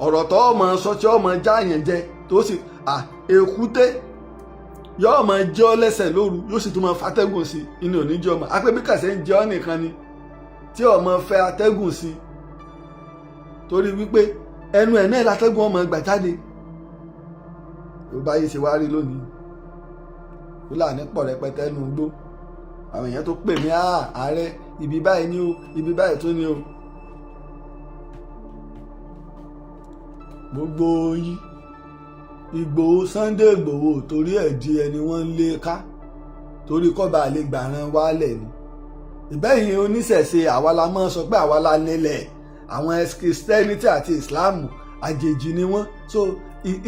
ọ̀rọ̀ tó ọmọ sọ tí ọmọ jáàyàn jẹ tó sì à èkúté yóò máa jẹ́ ọ lẹ́sẹ̀ lóru, yóò sì tún máa fatẹ́gùn sí inú òní jẹ́ ọmọ apẹ́ bí kàṣẹ́ ń jẹ́ ọ nìkan ni tí ọmọ fẹ́ atẹ́gùn sí, torí wípé ẹnu ẹ̀ náà látẹ́gùn ọmọ gbà jáde. Yorùbá yìí ṣe wá rí lónìí, Fúlàní pọ̀ rẹpẹtẹ nù gbó. Àwọn èèyàn tó pè mí, ààrẹ, ibi báyìí ni o, ibi báyìí tó ni o. Gbogbo yín, Ìgbòho, Sunday Ìgbòho, torí ẹ̀ di ẹni wọ́n ń lé ká, torí kọ́ba lè gbàràn wálẹ̀ ni. Ìbẹ́yìn oníṣẹ̀ṣe, àwa la máa sọ pé àwa la nílẹ̀. Àwọn Christianity àti Islam, àjèjì ni wọ́n. So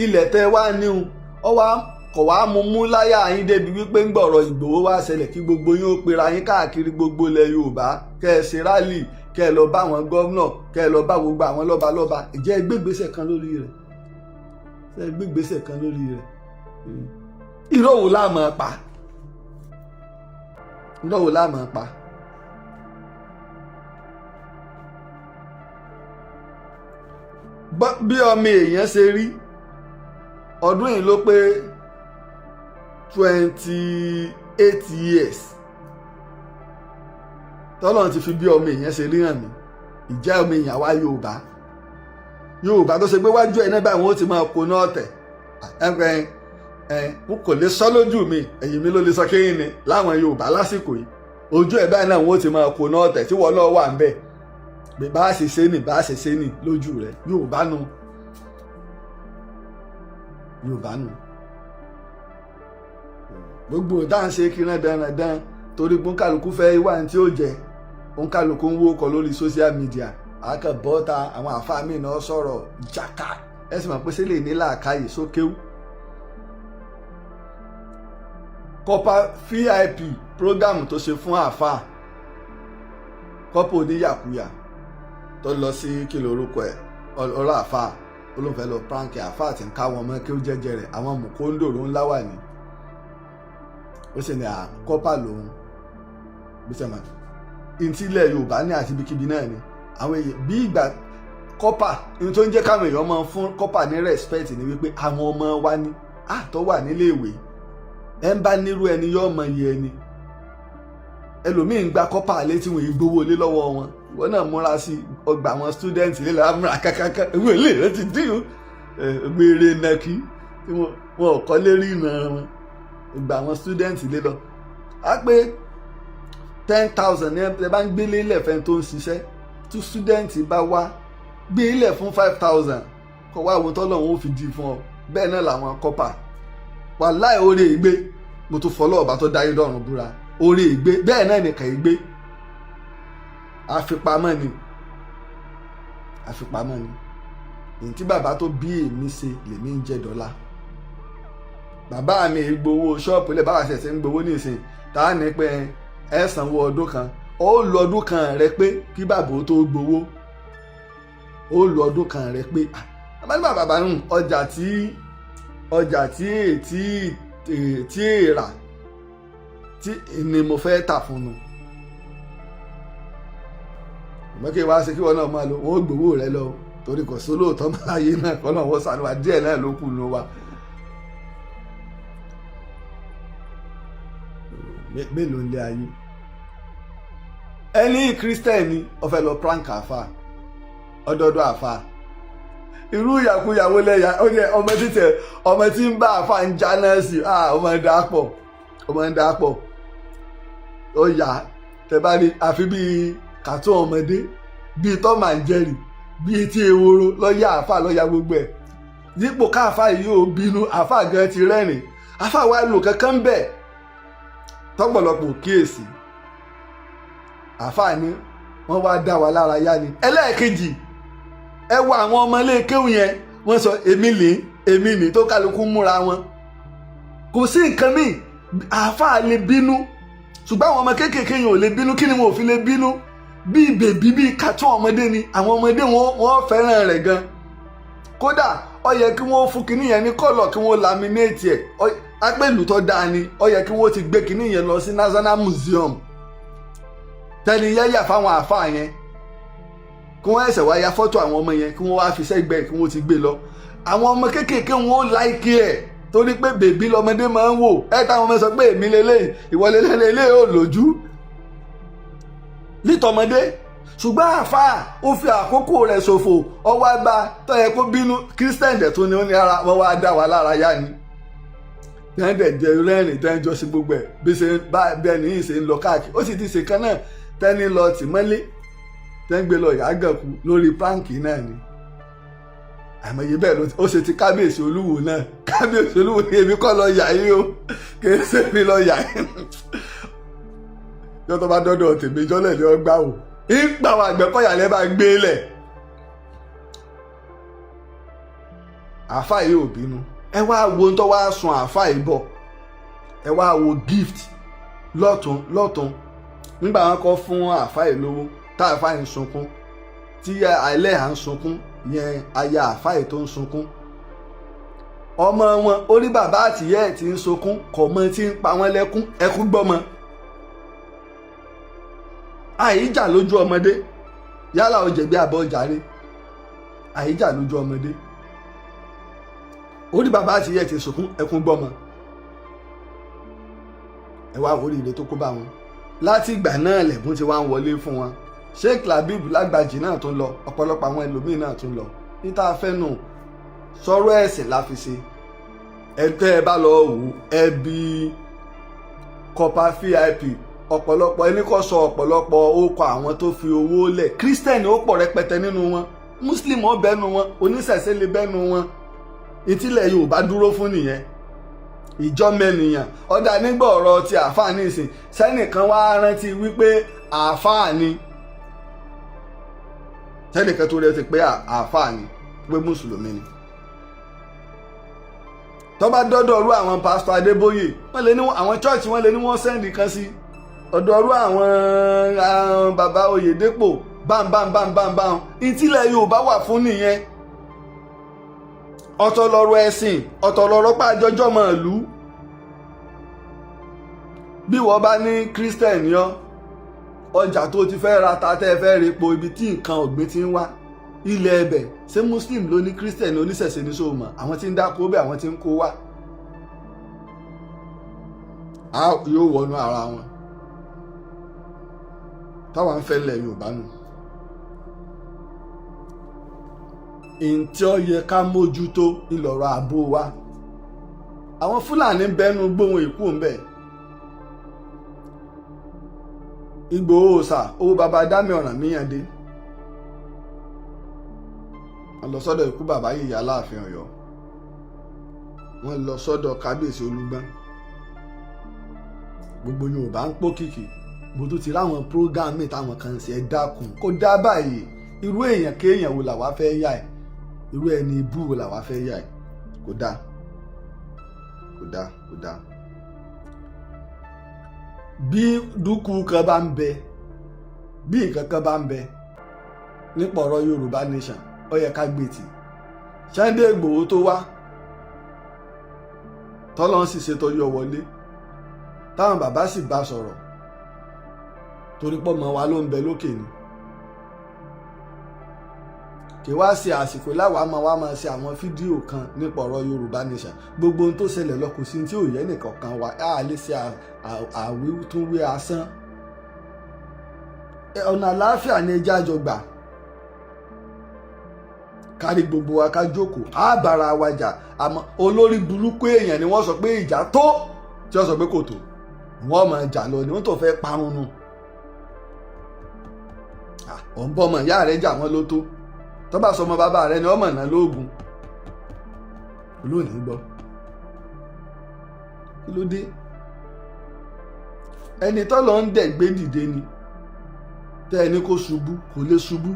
ilẹ̀ tẹ́ wá níhun ọ wá kọ̀ wá mú mú láyà yín débi wípé ń gbọ̀rọ̀ Ìgbòho wá ṣẹlẹ̀, kí gbogbo yín ó pera yín káàkiri gbogbo ilẹ̀ Yorùbá, kẹ́ ẹ ṣe rally, kẹ́ ẹ lọ bá àwọn governor, kẹ́ ẹ lọ bá gbogbo àwọn lọ́balọ́ba. Ìjẹ́ gbégbèsè kan lórí rẹ̀? Ṣe gbégbèsè kan lórí rẹ̀? Irọ́ wo la máa pa? Irọ́ wo la máa pa? Bí ọmọ èèyàn ṣe rí, ọdún yìí ló pé 28 years tọ́lọ́run ti fi bí ọmọ èèyàn ṣe rí hàn mí. Ìjẹ́ ọmọ èèyàn wá Yorùbá, Yorùbá tó ṣe pé wájú ẹ̀ náà báyìí wọ́n ti máa kó náà tẹ̀ ẹ ẹ n kò lè sọ lójú mi, ẹ̀yìn mi ló lè sọ kéyìn ni láwọn Yorùbá lásìkò yìí, ojú ẹ̀ báyìí náà wọ́n ti máa kó náà tẹ̀ tí wọ́n náà wà ń bẹ̀ pé bá a ṣe ṣe nì, bá a ṣe ṣe nì lójú rẹ̀. Yorùbá nu, Yorùbá nu. Gbogbo dáhùn ṣe kí rán dandan, torí pé òǹkàlùkù fẹ́ wà ní tí ó jẹ, òǹkàlùkù ń wó kọ lórí social media, àkàbọ́ta àwọn àfáà mi náà sọ̀rọ̀ jàkà. Ẹ sì mọ̀ pé sílẹ̀ ní làákàyè sókéwù. Kọ́pá VIP program tó ṣe fún àáfàá kọ́pà oníyàkuyà tó lọ sí kí lorúkọ ẹ̀, ọ̀rọ̀ àáfàá olóńfẹ́ lọ prank àáfàá tí ń káwọn ọmọ kí ó jẹ́jẹ́ rẹ̀, àwọn mùkóńdòrò ńlá wà ní. Ó sì ní àkọ́pà lòun bí sẹ́mà ìtìlẹ̀ Yorùbá ní àti ibikíbi náà ni àwọn èèyàn bí ìgbà kọ́pà ní tó ń jẹ́ káwọn èèyàn máa fún kọ́pà ní respect ni wípé àwọn ọmọ wa ní àtọ́ wà nílé ìwé, ẹ ń bá nírú ẹni yóò mọ iye ẹni. Ẹlòmíì ń gba kọ́pà létí wọn ìgbowó lé lọ́wọ́ wọn. Ìwọ náà múra sí ọgbà àwọn student lé lọ́wọ́, múra kákáká, ìwé ilé rẹ ti dín o, gbére nàkí tí wọn ò kọ́ lérí ìnà wọn, ọgbà àwọn student lé lọ. Á pé 10,000 ní ẹ bá ń gbélé lẹ́fẹ̀ẹ́ tó ń ṣiṣẹ́, tí student bá wá gbé ilẹ̀ fún 5,000, kọ́ wá àwọn tọ́lọ̀ wọn ò fi di fún ọ. Bẹ́ẹ̀ náà làwọn kọ́pà. Wàláì, orí ìgbé, mo tún fọlọ́ ọba tó dáyé dọ̀run búra, orí ìgbé bẹ́ẹ̀ náà nìkan ìgbé àfipamọ́ ni, àfipamọ́ ni. Èyí tí bàbá tó bí èmi ṣe lèmi ń jẹ dọ́là. Bàbá mi gbowó ṣọ́ọ̀pù lẹ̀, báwa ṣẹ̀ṣẹ̀ ń gbowó nísìn, tá a ní pé ẹ sanwó ọdún kan, ó lo ọdún kan rẹ pé kí bàbá ó tó gbowó, ó lo ọdún kan rẹ pé bàbá ní bàbá ń ọjà tí ọjà tí tí tí rà tí ni mo fẹ́ tà fún un. Ìmọ̀ kí wàá ṣe kí wọn náà máa lo, wọn ó gbowó rẹ lọ, torí kò sólóòtọ́ máa yé náà kọ́ náà wọ́n sànú wa díẹ̀ náà ló kù nù wa. Mélòó ń lé ayé ẹni kírísítẹ́nì ó fẹ́ lọ prank àfa ọdọọdọ àfa, irú ìyàkuyàwó lẹ́yà ó ní ọmọ títẹ̀, ọmọ tí ń bá àfa ń já náà sí, ọmọ ń dà pọ̀, ọmọ ń dà pọ̀, ó yà Tẹ bá rí, àfi bíi kàtó ọmọdé, bíi Tom and Jerry, bíi etí ehoro lọ́yà àáfà lọ́yà gbogbo ẹ̀. Dípò káàfà yìí ò bínú, àáfà gan ti rẹ́rìn. Àáfà wa lò kankan bẹ́ẹ̀ tọ́pọ̀lọpọ̀ kíyèsí. Àáfà ni wọ́n wá dá wa lára yá ni. Ẹlẹ́ẹ̀kejì, ẹ wo àwọn ọmọ ilé kéwù yẹn, wọ́n sọ èmi lè èmi ní tó kálukú múra wọn. Kò sí nǹkan míì, àáfà lè bínú, ṣùgbọ́n àwọn ọmọ kéékèèké yẹn ò lè bínú. Kí ni wọn ò fi lè bínú? Bíi baby, bíi cartoon ọmọdé ni. Àwọn ọmọdé wọn fẹ́ràn rẹ̀ gan. Kódà ó yẹ kí wọ́n fún kinní yẹn ní colour, kí wọ́n laminate ẹ̀. Apẹ̀lú tó dáa ni. Ó yẹ kí wọ́n ti gbé kinní yẹn lọ sí National Museum. Tẹni yẹ́yà fáwọn àáfàá yẹn, kí wọ́n ẹsẹ̀ wá ya fọ́tò àwọn ọmọ yẹn, kí wọ́n wá fi sẹ́gbẹ̀ẹ́, kí wọ́n ti gbé lọ. Àwọn ọmọ kéékèèké wọn ó like ẹ̀, torí pé baby lọmọdé máa ń wò ẹ. Táwọn ọmọ sọ pé èmi lélẹ́yìí, ìwọ lélẹ́yìí, ò lójú nítọmọdé. Ṣùgbọ́n àáfàá ó fi àkókò rẹ̀ ṣòfò. Ọwọ́ àgbà tó yẹ kó bínú, Christian dẹ̀ tó ní, ó ní ara wọn wá dá wa lára yá ni. Tẹ́ńdẹ̀ jẹ́ rẹ́rìn, tẹ́ńjọ́ sí gbogbo ẹ̀ bí ṣe bá bẹ́ẹ̀ ní ìṣe ń lọ káàkiri. Ó sì ti ṣe kan náà tẹ́ni lọ tì mọ́lé, tẹ́ńgbé lọ yàgànkù lórí prank náà ni. Àmọye bẹ́ẹ̀ ló ó ṣe ti kábíyèsí Olúwo náà. Kábíyèsí Olúwo ní èmi kọ́ lọ yà yín o, kì í ṣe mi lọ yà yín. Yọ tó bá dọ́dọ̀ tèmi jọ́lẹ̀ ni ó gbà wò ń gbà wà. Àgbẹ̀kọ̀yà lẹ́ bá gbé lẹ̀. Àáfàá yìí ò bínú. Ẹ wá wo tó wá sun àáfàá yìí bọ̀. Ẹ wá wo gift lọ́tún lọ́tún. Nígbà wọn kọ́ fún àáfàá yìí lówó, tá àáfàá yìí ń sunkún, tí ẹlẹ́hà ń sunkún yẹn, aya àáfàá yìí tó ń sunkún, ọmọ wọn orí bàbá àtìyẹ́ ẹ̀ tí ń sunkún, kò mọ tí ń pa wọ́n lẹ́kún. Ẹkún gbọ́mọ àìjà lójú ọmọdé, yálà ó jẹ̀bi àbọ̀ jàre, àìjà lójú ọmọdé. Orí bàbá àtìyẹ́ ẹ̀ tí ń sunkún, ẹkún gbọ́mọ. Ẹ wá oríire tó kó bá wọn. Láti ìgbà náà lẹ̀bùn ti wá ń wọlé fún wọn. Sheikh Labib Lágbàjì náà tún lọ, ọ̀pọ̀lọpọ̀ àwọn ẹlòmíín náà tún lọ. Níta fẹ́ nù sọ̀rọ̀ ẹ̀sìn la fi ṣe. Ẹ tẹ́ ẹ bá lọ wò, ẹ bí Corper VIP, ọ̀pọ̀lọpọ̀ ẹni kò sọ ọ̀pọ̀lọpọ̀ orúkọ àwọn tó fi owó lẹ̀. Christian ó pọ̀ rẹpẹtẹ nínú wọn, Muslim ó bẹ́nu wọn, oníṣẹ̀ṣe lè bẹ́nu wọn. Ìtìlẹ̀ Yorùbá dúró fún nìyẹn, ìjọ́mẹ́nìyàn ọ̀dà. Nígbà ọ̀rọ̀ ti àáfàá nísìn, sẹ́nìkan wá rántí wípé àáfàá ni, sẹ́nìkan tó rẹ ti pé àáfàá ni, pé mùsùlùmí ni. Tó bá dọ́dọ̀ ọ̀rú àwọn pásítọ̀ Adébóyè, wọ́n lè ní àwọn church, wọ́n lè ní wọ́n send kan sí ọ̀dọ̀ ọ̀rú àwọn bàbá Oyèdépò bámbámbámbámbám. Ìtìlẹ̀ Yorùbá wà fún nìyẹn. Ọ̀tọ̀ lọ̀rọ̀ ẹ̀sìn, ọ̀tọ̀ lọ̀rọ̀ pàjọjọ́ mọ̀ ìlú. Bí wọ́n bá ní Christian yọ ọjà tó ti fẹ́ ra ta, tẹ́ fẹ́ repo, ibi tí nǹkan ọ̀gbìn ti ń wá, ilẹ̀ ẹbẹ̀, ṣé Muslim ló ní, Christian ní, oníṣẹ̀ṣe ní sóòmọ̀, àwọn tí ń dáko bẹ́ẹ̀, àwọn tí ń kó wá, á yóò wọnú ara wọn. Táwọn ń fẹ́ lẹ̀ Yorùbá nù. Ntí ó yẹ ká mójútó ìlọ̀rọ̀ ààbò wa. Àwọn Fúlàní bẹnu gbóhùn ìkú ńbẹ. Ìgbòho ọ̀sà owó baba dámì ọ̀ràn míyàndé, wọ́n lọ sọ́dọ̀ ikú bàbá yìí Aláàfin Ọ̀yọ́, wọ́n lọ sọ́dọ̀ kábíyèsí Olúgbọ́n. Gbogbo Yorùbá ń pòkìkì. Mo tún ti ráwọn program mi táwọn kan ń ṣe. Ẹ dákun, kó dá báyìí. Irú èèyàn kéèyàn wo làwa fẹ́ yà ẹ̀? Irú ẹni ibú wo làwa fẹ́ yà ẹ̀? Kò dáa, kò dáa, kò dáa. Bí dúkù kan bá ń bẹ, bí nǹkan kan bá ń bẹ nípa ọ̀rọ̀ Yorùbá nation, ó yẹ ká gbé tì. Sunday Igboho tó wá, tọ́lọ́n sì ṣètò yọ wọlé, táwọn bàbá sì bá sọ̀rọ̀, torí pọ́ mọ́ wa ló ń bẹ lókè ni. Kì wá ṣe àsìkò láwa máa wá máa ṣe àwọn fídíò kan nípa ọ̀rọ̀ Yorùbá nation. Gbogbo ohun tó ṣẹlẹ̀ lọ, kò sí tí ò yẹ nìkan kan wa á lè ṣe àwítúnwé asán. Ọ̀nà àlàáfíà ni ẹjẹ́ àjọ gbà kárí gbogbo wa, ká jókòó, á bára wa jà. Àmọ́ olórí burúkú èèyàn ni wọ́n sọ pé ìjà tó, tí wọ́n sọ pé kò tó, wọ́n máa jà lọ ni wọ́n tó fẹ́ parun nù. Ọ̀ ń bọ́ ọmọ ìyá rẹ̀ jà wọ́n ló tó. Tó bá sọmọ bàbá rẹ̀ ni ọmọ náà lóògùn olóòní gbọ́. Kí ló dé? Ẹni tọ́lọ́ ń dẹ̀ gbé dìde ni tẹ́ ẹni kó ṣubú, kò lè ṣubú.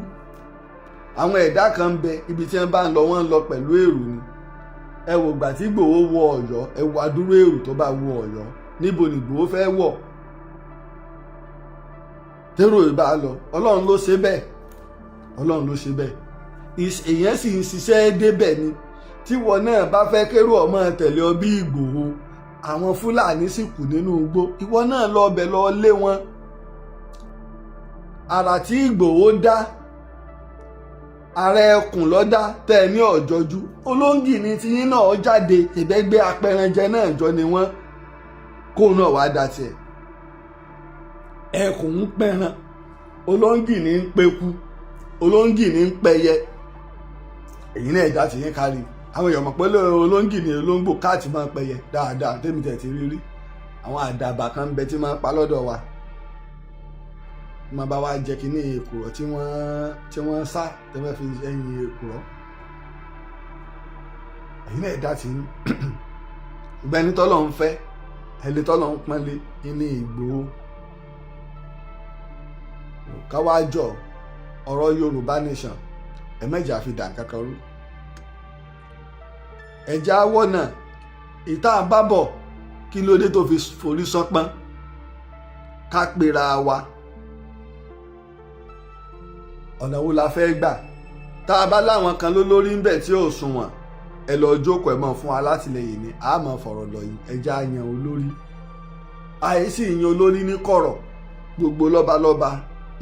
Àwọn ẹ̀dá kan ń bẹ, ibi tí wọ́n bá ń lọ, wọ́n ń lọ pẹ̀lú èrò ni. Ẹ wò gbà tí Ìgbòho wọ Ọ̀yọ́, ẹ wò adúrú èrò tó bá wọ Ọ̀yọ́. Níbo ni Ìgbòho fẹ́ wọ̀ tẹ́rò ìbá lọ? Ọlọ́run ló ṣe bẹ́ẹ̀, Ọlọ́run ló ṣe bẹ́ẹ̀. Èèyàn sì ń ṣiṣẹ́ débẹ̀ ni. Tíwọ náà bá fẹ́ kérò ọmọ tẹ̀lé ọ bí Ìgbòho, àwọn Fúlàní sì kù nínú igbó, ìwọ náà lọ ọbẹ̀ lọ lé wọn. Àrà tí Ìgbòho dá, ààrẹ ẹkùn lọ́dá tẹ́ ẹ ní ọ̀jọ́jú. Olóńgì ní tiyín náà jáde, ìbẹ́gbẹ́ apẹranjẹ náà jọ ni wọ́n, kóun náà wàá da tiẹ̀. Ẹkùn ń pẹran, olóńgì ní ń peku, olóńgì ní ń pẹyẹ. Èyí náà ẹ̀dá tiyín kárí. Àwọn èèyàn mọ̀ pé olóńgì ní olóńgbò káàtì máa ń pẹyẹ dáadáa. Tèmi tẹ̀ ti rí rí àwọn àdàbà kan ń bẹ tí máa ń pa lọ́dọ̀ wa, máa bá wa jẹ kínní èkùrọ́ tí wọ́n sá tí wọ́n fi ẹyin èkùrọ́. Èyí náà ẹ̀dá tí ń ṣùgbọ́n ẹni tọ́lọ́ ń fẹ́, ẹni tọ́lọ́ ń pọ́nlé ní Ìgbòho. Káwájọ ọ̀rọ̀ Yorùbá Nation, ẹ mẹ́jà fi dà kankan rú. Ẹ̀já wọ̀nà ìta bábọ̀. Kí ló dé tó fi forí sánpọ́n? Ká pera wa, ọ̀nà wo la fẹ́ gbà? Tá a bá láwọn kan ló lórí ńbẹ̀ tí ò sunwọ̀n, ẹ lọ jókòó, ẹ mọ̀ fún alátìlẹyìn ni a mọ̀ fọ̀rọ̀ lọ yìí. Ẹja yan olórí, àìsí yan olórí ní kọ̀rọ̀. Gbogbo lọ́balọ́ba,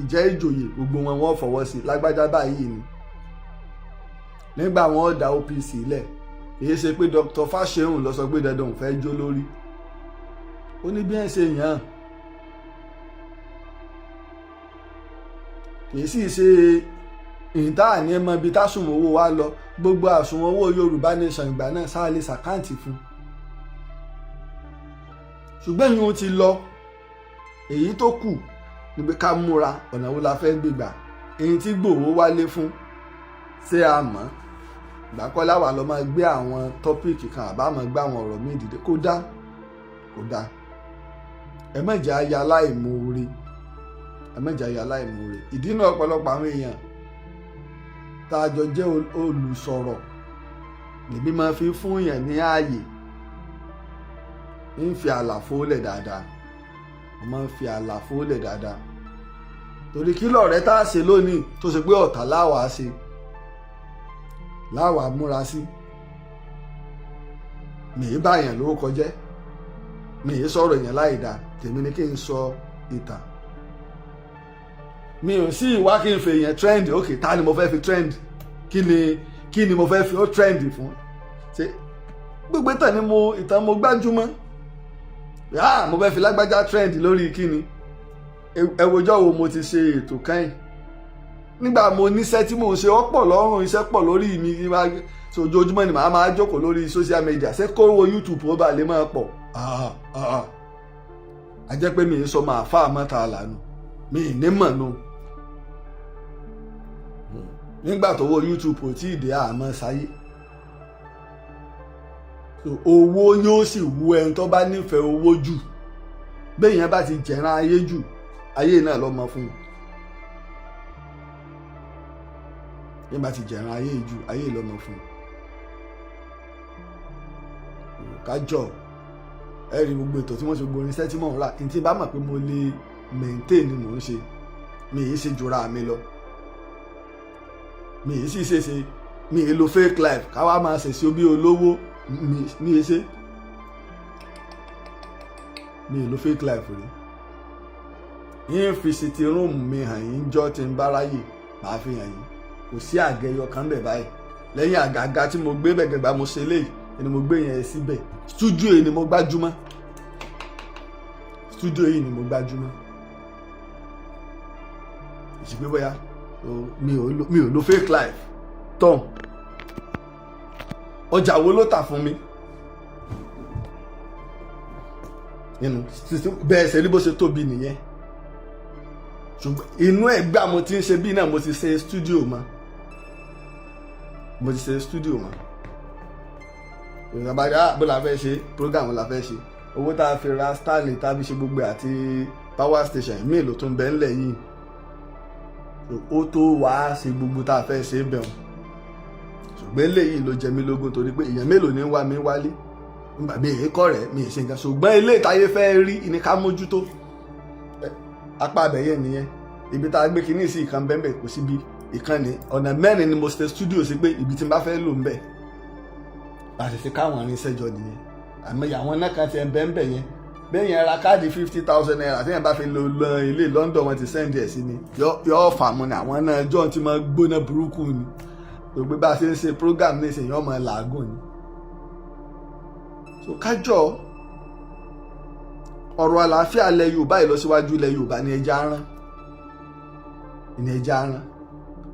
ìjẹ́ ìjòyè, gbogbo wọn, wọ́n fọwọ́ sí lágbájá báyìí ni. Nígbà wọn dá OPC lẹ̀, kìí ṣe pé Dr. Fáṣẹ̀hùn lọ sọ pé dandan òun fẹ́ jó lórí. Ó ní bí ẹ̀ ṣe yàn án. Kìí sì ṣe ìta àní mọ ibi tásùnwọ̀n owó wa lọ. Gbogbo àsùnwọ̀n owó Yorùbá Nation ìgbà náà sáà lè ṣàkáǹtì fún. Ṣùgbọ́n ìyún ti lọ. Èyí tó kù níbi ká múra, ọ̀nà wo la fẹ́ gbégbà? Èyí tí Ìgbòho wálé fún, ṣé a mọ̀? Ìgbàkọ́lá wà lọ́ máa gbé àwọn topic kan, àbá máa gbé àwọn ọ̀rọ̀ míì dìde. Kó dá, kó dá. Ẹ má jẹ́ aya aláìmoore, ẹ má jẹ́ aya aláìmoore. Ìdí náà, ọ̀pọ̀lọpọ̀ àwọn èèyàn tá a jọ jẹ́ olùsọ̀rọ̀ lèmi máa fi fún yàn ní ààyè, ń fi àlàfo lẹ̀ dáadáa. Mo máa ń fi àlàfo lẹ̀ dáadáa, torí kí lọ̀rẹ́ tá a ṣe lónìí tó ṣe pé ọ̀tá láwàá ṣe, láwàá múra sí. Mi ì bá yàn lórúkọ jẹ́, mi ì sọ̀rọ̀ èèyàn láì dáa. Tèmi ni kí n sọ ìtàn. Mi ò sí ìwá kí n fi èèyàn trend. Ok, ta ni mo fẹ́ fi trend? Kí ni mo fẹ́ fi ó trend fún? Ṣe gbogbo ìtàn ni mo ìtàn mo gbájúmọ́? Ah, mo fẹ́ fi lágbájá trend lórí kí ni? Ẹ wojọ́ wo mo ti ṣe ètò kẹ́yìn? Nígbà mo níṣẹ́ tí mò ń ṣe ọ̀pọ̀ lọ́rùn, iṣẹ́ pọ̀ lórí mi, ojoojúmọ́ ni màá máa jókòó lórí social media. Ṣé kówó YouTube ó bá lè máa pọ̀? A jẹ́ pé mi ì sọ máa fà mọ́ta lànà mi ì ní mọ̀ nù. Nígbà tó wo YouTube ò tí ì dé, àmọ́ sáyé owó yóò sì wú ẹni tó bá nífẹ̀ẹ́ owó jù. Béèyàn bá ti jẹ̀ràn ayé jù, ayé náà lọ́mọ fún un. Béèyàn bá ti jẹ̀ràn ayé jù, ayé lọ́mọ fún un. Kájọ ẹ rí gbogbo ètò tí wọ́n ṣe, gbogbo irinṣẹ́ tí mò ń rà, ní tí bá mọ̀ pé mo lè maintain ni mò ń ṣe. Mi ì ṣe jura mi lọ, mi ì sì ṣe ṣe, mi ì lo fake life káwá máa ṣèṣe bí olówó. Mi ì ṣe, mi ì lo fake life rí. Yín fi sitting room mi hàn yín jọ́ tí ń bá ráyè, màá fi hàn yín. Kò sí àgẹyọ kan bẹ̀ báyìí lẹ́yìn àgàgà tí mo gbé bẹ̀gẹ̀gbà. Mo ṣe léyìí ni mo gbé yẹn síbẹ̀. Studio yìí ni mo gbájúmọ́, studio yìí ni mo gbájúmọ́. Ìṣègbè bóyá mi ò lo fake life tán. Ọjà wo ló tà fún mi nínú bẹ́ẹ̀? Ṣe rí bó ṣe tóbi nìyẹn. Ṣùgbọ́n inú ẹ̀ gbà mo ti ń ṣe bí náà, mo ti ṣe studio mọ́, mo ti ṣe studio mọ́. Ìjọba bá bó la fẹ́ ṣe program, la fẹ́ ṣe owó tá a fi ra Starlink, tá a fi ṣe gbogbo ẹ̀ àti power station mélòó tó ń bẹ ńlẹ̀ yìí, ó tó wàá ṣe gbogbo tá a fẹ́ ṣe bẹ̀ wọ́n. Ṣùgbọ́n eléyìí ló jẹ mí lógún, torí pé èèyàn mélòó ní wá mi wálé? Mi èé kọ́ rẹ̀, mi ì ṣe nǹkan, ṣùgbọ́n ilé ìtayé fẹ́ rí ní ká mójútó apá abẹ́yẹ nìyẹn. Ibi tá a gbé kinní sí, ìkan bẹ́ẹ̀ kò síbi ìkànnì. Ọ̀nà mẹ́rin ni mo ṣe studio sí, pé ibi tí n bá fẹ́ lò ń bẹ̀ láti fi káwọn irinṣẹ́ jọ nìyẹn. Àmọ́ àwọn náà kan ti ẹ̀ bẹ́ẹ̀ bẹ́ẹ̀ yẹn bẹ́ẹ̀ yẹn, ra káàdì ₦50,000 tí yẹn bá fi lọ lọ ilé London, wọn ti send ẹ̀ sí mi, yọ fà mú ni. Àwọn náà jọ́ ti máa gbóná burúkú ni tó gbé bá a ṣe ń ṣe program ní ìsìn, yọ máa làágùn ni. So kájọ ọ̀rọ̀ àlàáfíà ilẹ̀ Yorùbá, ìlọsíwájú ilẹ̀ Yorùbá ní ẹja rán, ní ẹja rán.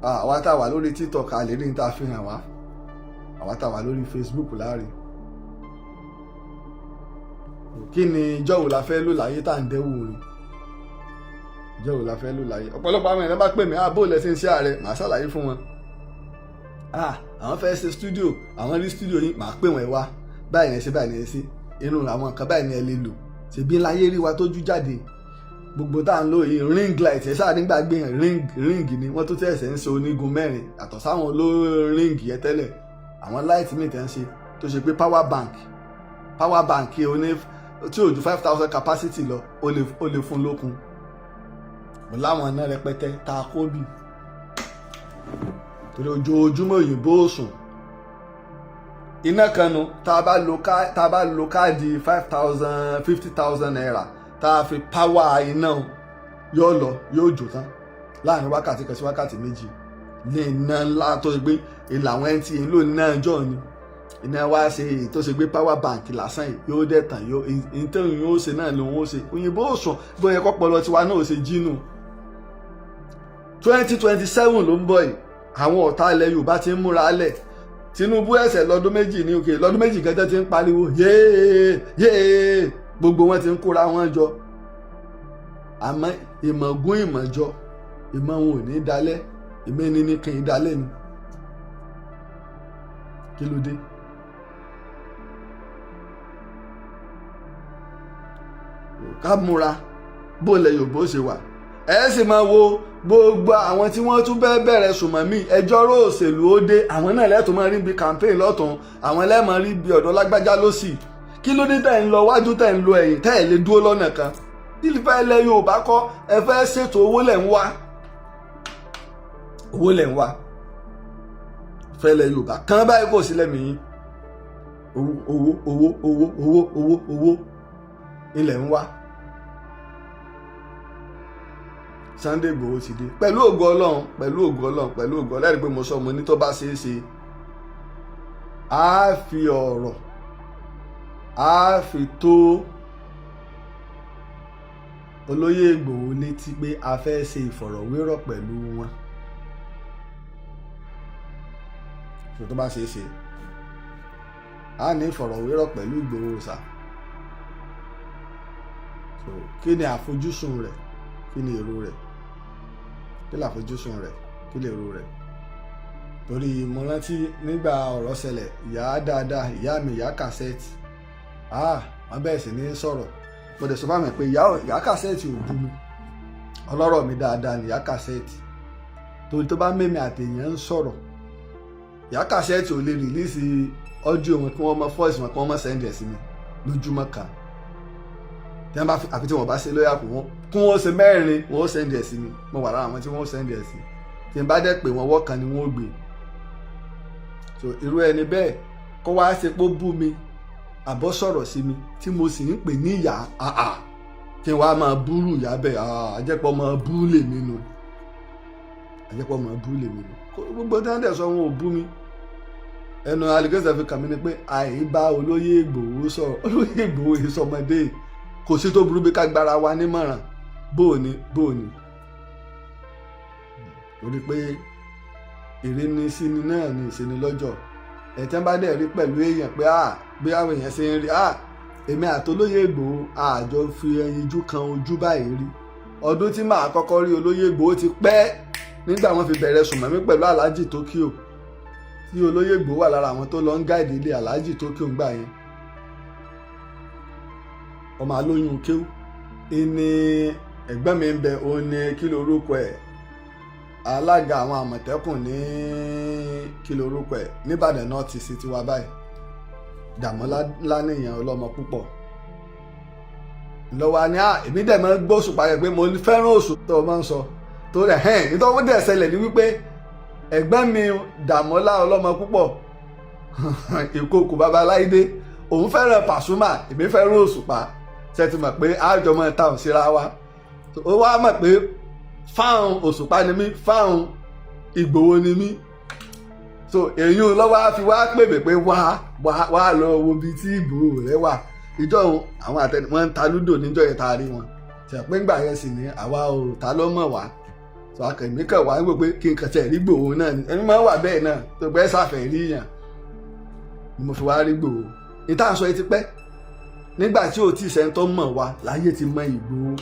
Àwa tá a wà lórí TikTok, a lè rí ní tá a fi hàn wá. Àwa tá a wà lórí Facebook láàrin, kí ni ìjọ́ wo la fẹ́ lò láyé tá à ń dẹ́wò rìn? Ìjọ́ wo la fẹ́ lò láyé? Ọ̀pọ̀lọpọ̀ àwọn èèyàn bá pè mí, àbó lẹ́sìn iṣẹ́ ààrẹ, màá ṣàlàyé fún wọn. Àwọn fẹ́ ṣe studio, àwọn rí studio yín, màá pè wọ́n wá, báyìí ní ẹ ṣe, báyìí ní ẹ ṣe, inú àwọn nǹkan báyìí ní ẹ lè lò. Ṣèbí láyé rí wa tójú jáde, gbogbo tá à ń lò yìí, ring light ẹ sáà nígbà gbé yẹn, ring ring ni wọ́n tó tẹ̀sẹ̀ ń ṣe onígun mẹ́rin, yàtọ̀ sáwọn olóò ring yẹn tẹ́lẹ̀. Àwọn light míì tẹ́ ń ṣe tó ṣe pé power bank oní tí ò ju 5,000 capacity lọ, ó lè fún lókun. Mo láwọn iná rẹpẹtẹ tá a kó bì, torí ojoojúmọ́ òyìnbó sùn. Iná kanu tá a bá lo káàdì 5,000, ₦50,000 tá a fi power iná, yóò lọ, yóò jò tán láàrin wákàtí 1 sí wákàtí 2. Ní iná ńlá tó ṣe pé ìlà àwọn NTA ń lò ní náà jọ ni iná wá ṣe, tó ṣe gbé power bank lásán yìí yóò dẹ̀ tàn, yóò ìtẹ̀hún yóò ṣe náà lòun ó ṣe. Òyìnbó sùn, bóyá kọ́pọ̀lọ́ tiwa náà ó ṣe jínú. 2027 ló ń bọ̀ yìí. Àwọn ọ̀tá ilẹ̀ Yorùbá ti ń múra lẹ̀. Tinubu ẹsẹ̀ lọ́dún 2 ní òkè, lọ́dún 2 gẹ́gẹ́ ti ń pariwo yéé yéé, gbogbo wọn ti ń kóra wọn jọ. Àmọ́ ìmọ̀gún ìmọ̀jọ, ìmọ̀ wọn ò ní dalẹ̀, ìmọ̀ ẹni ní kí n dalẹ̀ ni. Kí ló dé? Ká múra bó lẹ Yorùbá ó ṣe wà. Ẹ sì máa wo gbogbo àwọn tí wọ́n tún bẹ́ẹ̀ bẹ̀rẹ̀ sùnmọ̀mí ẹjọ́ rò òṣèlú ó dé, àwọn náà lẹ́tọ̀ọ́ máa rí bí campaign lọ́tún, àwọn lẹ́ẹ̀mọ́ rí bí ọ̀dọ́ lágbájá lọ́sì. Kí ló dé tẹ̀ ń lọ wájú, tẹ̀ ń lọ ẹ̀yìn, tẹ̀ ẹ̀ lè dúró lọ́nà kan? Ìfẹ́ ilẹ̀ Yorùbá kọ́ ẹ fẹ́ ṣètò, owó lẹ̀ ń wá, owó lẹ̀ ń wá. Ìfẹ́ ilẹ̀ Yorùbá kan báyìí kò sí lẹ́mìí yín. Owó, owó, owó, owó, owó, owó, owó ilẹ̀ ń wá. Sunday Igboho ti dé pẹ̀lú ògo Ọlọ́run, pẹ̀lú ògo Ọlọ́run, pẹ̀lú ògo Ọlọ́run. Ẹ̀rí pé mo sọ, mo ní tó bá ṣeé ṣe, á fi ọ̀rọ̀ á fi tó olóyè Ìgbòho létí pé a fẹ́ ṣe ìfọ̀rọ̀wérọ̀ pẹ̀lú wọn. Tó bá ṣeé ṣe, á ní ìfọ̀rọ̀wérọ̀ pẹ̀lú Ìgbòho sà. So kí ni àfojúsùn rẹ̀? Kí ni èrò rẹ̀? Kí làfojúsùn rẹ̀? Kí lè èrò rẹ̀? Torí mo rántí nígbà ọ̀rọ̀ ṣẹlẹ̀, ìyá dáadáa, ìyá mi, ìyá kàṣẹ́ẹ̀tì, wọ́n bẹ̀rẹ̀ sí ní sọ̀rọ̀. Mo dẹ̀ sọ fún mi pé ìyá kàṣẹ́ẹ̀tì ò bú mi, ọlọ́rọ̀ mi dáadáa ni ìyá kàṣẹ́ẹ̀tì. Torí tó bá mẹ́mi àtẹ̀yàn ń sọ̀rọ̀, ìyá kàṣẹ́ẹ̀tì ò lè release audio wọn kí wọ́n mọ voice wọn, kí wọ́n mọ send ẹ̀ sí mi lójúmọ́ kan. Tí wọ́n bá fi, àfi tí wọ́n bá ṣe lóyà kù, wọ́n kí wọ́n ṣe mẹ́rin, wọ́n ó send ẹ̀ sí mi. Mo wà lára àwọn tí wọ́n ó send ẹ̀ sí. Tí n bá dẹ̀ pé wọ́n, wọ́ kan ni wọ́n ó gbé. So irú ẹni bẹ́ẹ̀ kó wá ṣe pé ó bú mi àbọ̀ sọ̀rọ̀ sí mi tí mo sì ń pè ní ìyá, àà, kí n wá máa búrú ìyá bẹ́ẹ̀, àjẹpọ̀ máa bú lèmi nu, àjẹpọ̀ máa bú lèmi nu. Gbogbo tí wọ́n dẹ̀ sọ, wọn ò bú mi. Ẹnu allegation fi kàn mí ni pé àìbá olóyè Ìgbòho sọ̀rọ̀. Olóyè Ìgbòho yìí sọmọdé, kò sí tó burú bí ká gbára wa nímọ̀ràn. Bóòní bóòní, torí pé ìrínisíni náà ni ìṣeni lọ́jọ́. Ẹ̀tẹ́ bá dẹ̀ rí pẹ̀lú èèyàn pé à bí àwọn èèyàn ṣe ń rí à, èmi àtolóyè Ìgbòho àjọ fi ẹyinjú kan ojú báyìí rí. Ọdún tí màá kọ́kọ́ rí olóyè Ìgbòho ti pẹ́, nígbà wọ́n fi bẹ̀rẹ̀ sùnmọ́mí pẹ̀lú Alhaji Tokyo, tí olóyè Ìgbòho wà lára àwọn tó lọ ń guide ilé Alhaji Tokyo ńgbà yẹn. Ọmọ alóyún kéwú ìní ẹ̀gbọ́n mi ń bẹ, òun ní kí lorúkọ ẹ̀, alága àwọn Àmọ̀tẹ́kùn ní kí lorúkọ ẹ̀ nìbàdàn náà ti sí tiwa báyìí, Dàmọ́lá Lánìyàn ọlọ́mọ púpọ̀ lọ́wọ́ ni. À èmi dẹ̀ máa ń gbọ́ Òṣùpá yẹn pé mo fẹ́ràn Òṣùpá tó o máa ń sọ tó rẹ̀ hẹ́n. Nítorí wọ́n dẹ̀ ṣẹlẹ̀ ní wípé ẹ̀gbọ́n mi Dàmọ́lá ọlọ́mọ púpọ̀, ìkókò babaláìdé, òun fẹ́ràn Pàṣúmà, èmi fẹ́ràn Òṣùpá. Ṣe ti mọ̀ pé àjọ máa ta òun síra wa? Ó wá mọ̀ pé fáwọn Òṣùpá ni mí, fáwọn Ìgbòho ni mí. So èyí lọ́wọ́ á fi wá pè mí pé wá wá wá lọ wo ibi tí Ìgbòho rẹ wà. Ìjọ àwọn àtẹni wọn ń ta lúdò níjọ́ yẹn tá a rí wọn ṣe pé ńgbà yẹn sì ní àwa ò ta ló mọ̀ wá. So akẹ̀mí kàn wá ń wò pé kí n kàn tẹ̀ rí Ìgbòho náà ni. Ẹni máa ń wà bẹ́ẹ̀ náà tó gbẹ́ sàfẹ́ rí yàn ni mo fi wá rí Ìgbòho. Ìta sọ yìí ti pẹ́, nígbà tí ò tí sẹ́ńtọ́ mọ̀ wá láyé ti mọ Ìgbòho.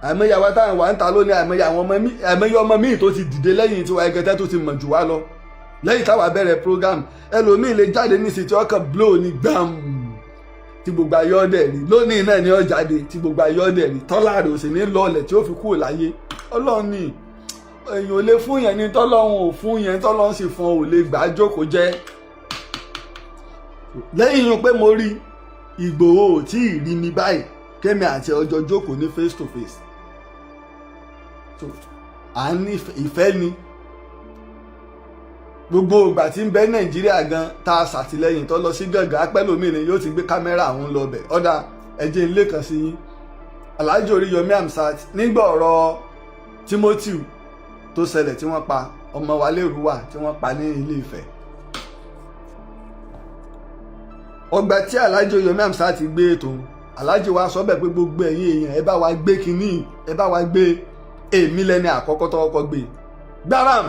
Àìmọye àwa táwọn wà ń ta lónìí, àìmọye àwọn ọmọ mi, àìmọye ọmọ míì tó ti dìde lẹ́yìn tiwa ẹgẹtẹ tó ti mọ̀ jù wá lọ lẹ́yìn táwa bẹ̀rẹ̀ program. Ẹlòmíì lè jáde ní ìsìn tí ọkàn blow ní gbàm tí gbogbo ayé ọdẹ rí lónìí náà ni ó jáde tí gbogbo ayé ọdẹ rí, tọ́lá rẹ̀ ò sì ní lọlẹ̀ tí ó fi kúrò láyé. Ọlọ́run ni èèyàn ò lè fún yẹn ní tọ́lọ́run ò fún yẹn, tọ́lọ́run sì fún ọ ò lè gbà á jókòó jẹ́. Lẹ́yìn yun pé mo rí Ìgbòho, ò tí ì rí mi báyìí kémi àti ọjọ́ jókòó ní face to face. So à ń ní ìfẹ́ ni. Gbogbo ìgbà tí ń bẹ Nàìjíríà gan tá a ṣàtìlẹ́yìn tó lọ sí gàngán apẹ́lómi ni yóò ti gbé kámẹ́rà àwọn lọ bẹ̀. Ọ̀dà ẹ̀jẹ̀ ńlẹ̀ kan sí yín, Alhaji Oríyọmí Hamzat, nígbà ọ̀rọ̀ Timothy tó ṣẹlẹ̀ tí wọ́n pa ọmọ wa lérúwà tí wọ́n pa ní Ilé Ifẹ̀, ọgbà tí Alhaji Oríyọmí Hamzat gbé ètò, Alhaji wa sọ bẹ́ẹ̀ pé gbogbo ẹ̀yin èèyàn, ẹ bá wa gbé kínní, ẹ bá wa gbé. Èmi lẹ́ni àkọ́kọ́ tó kọ́kọ́ gbé gbáram.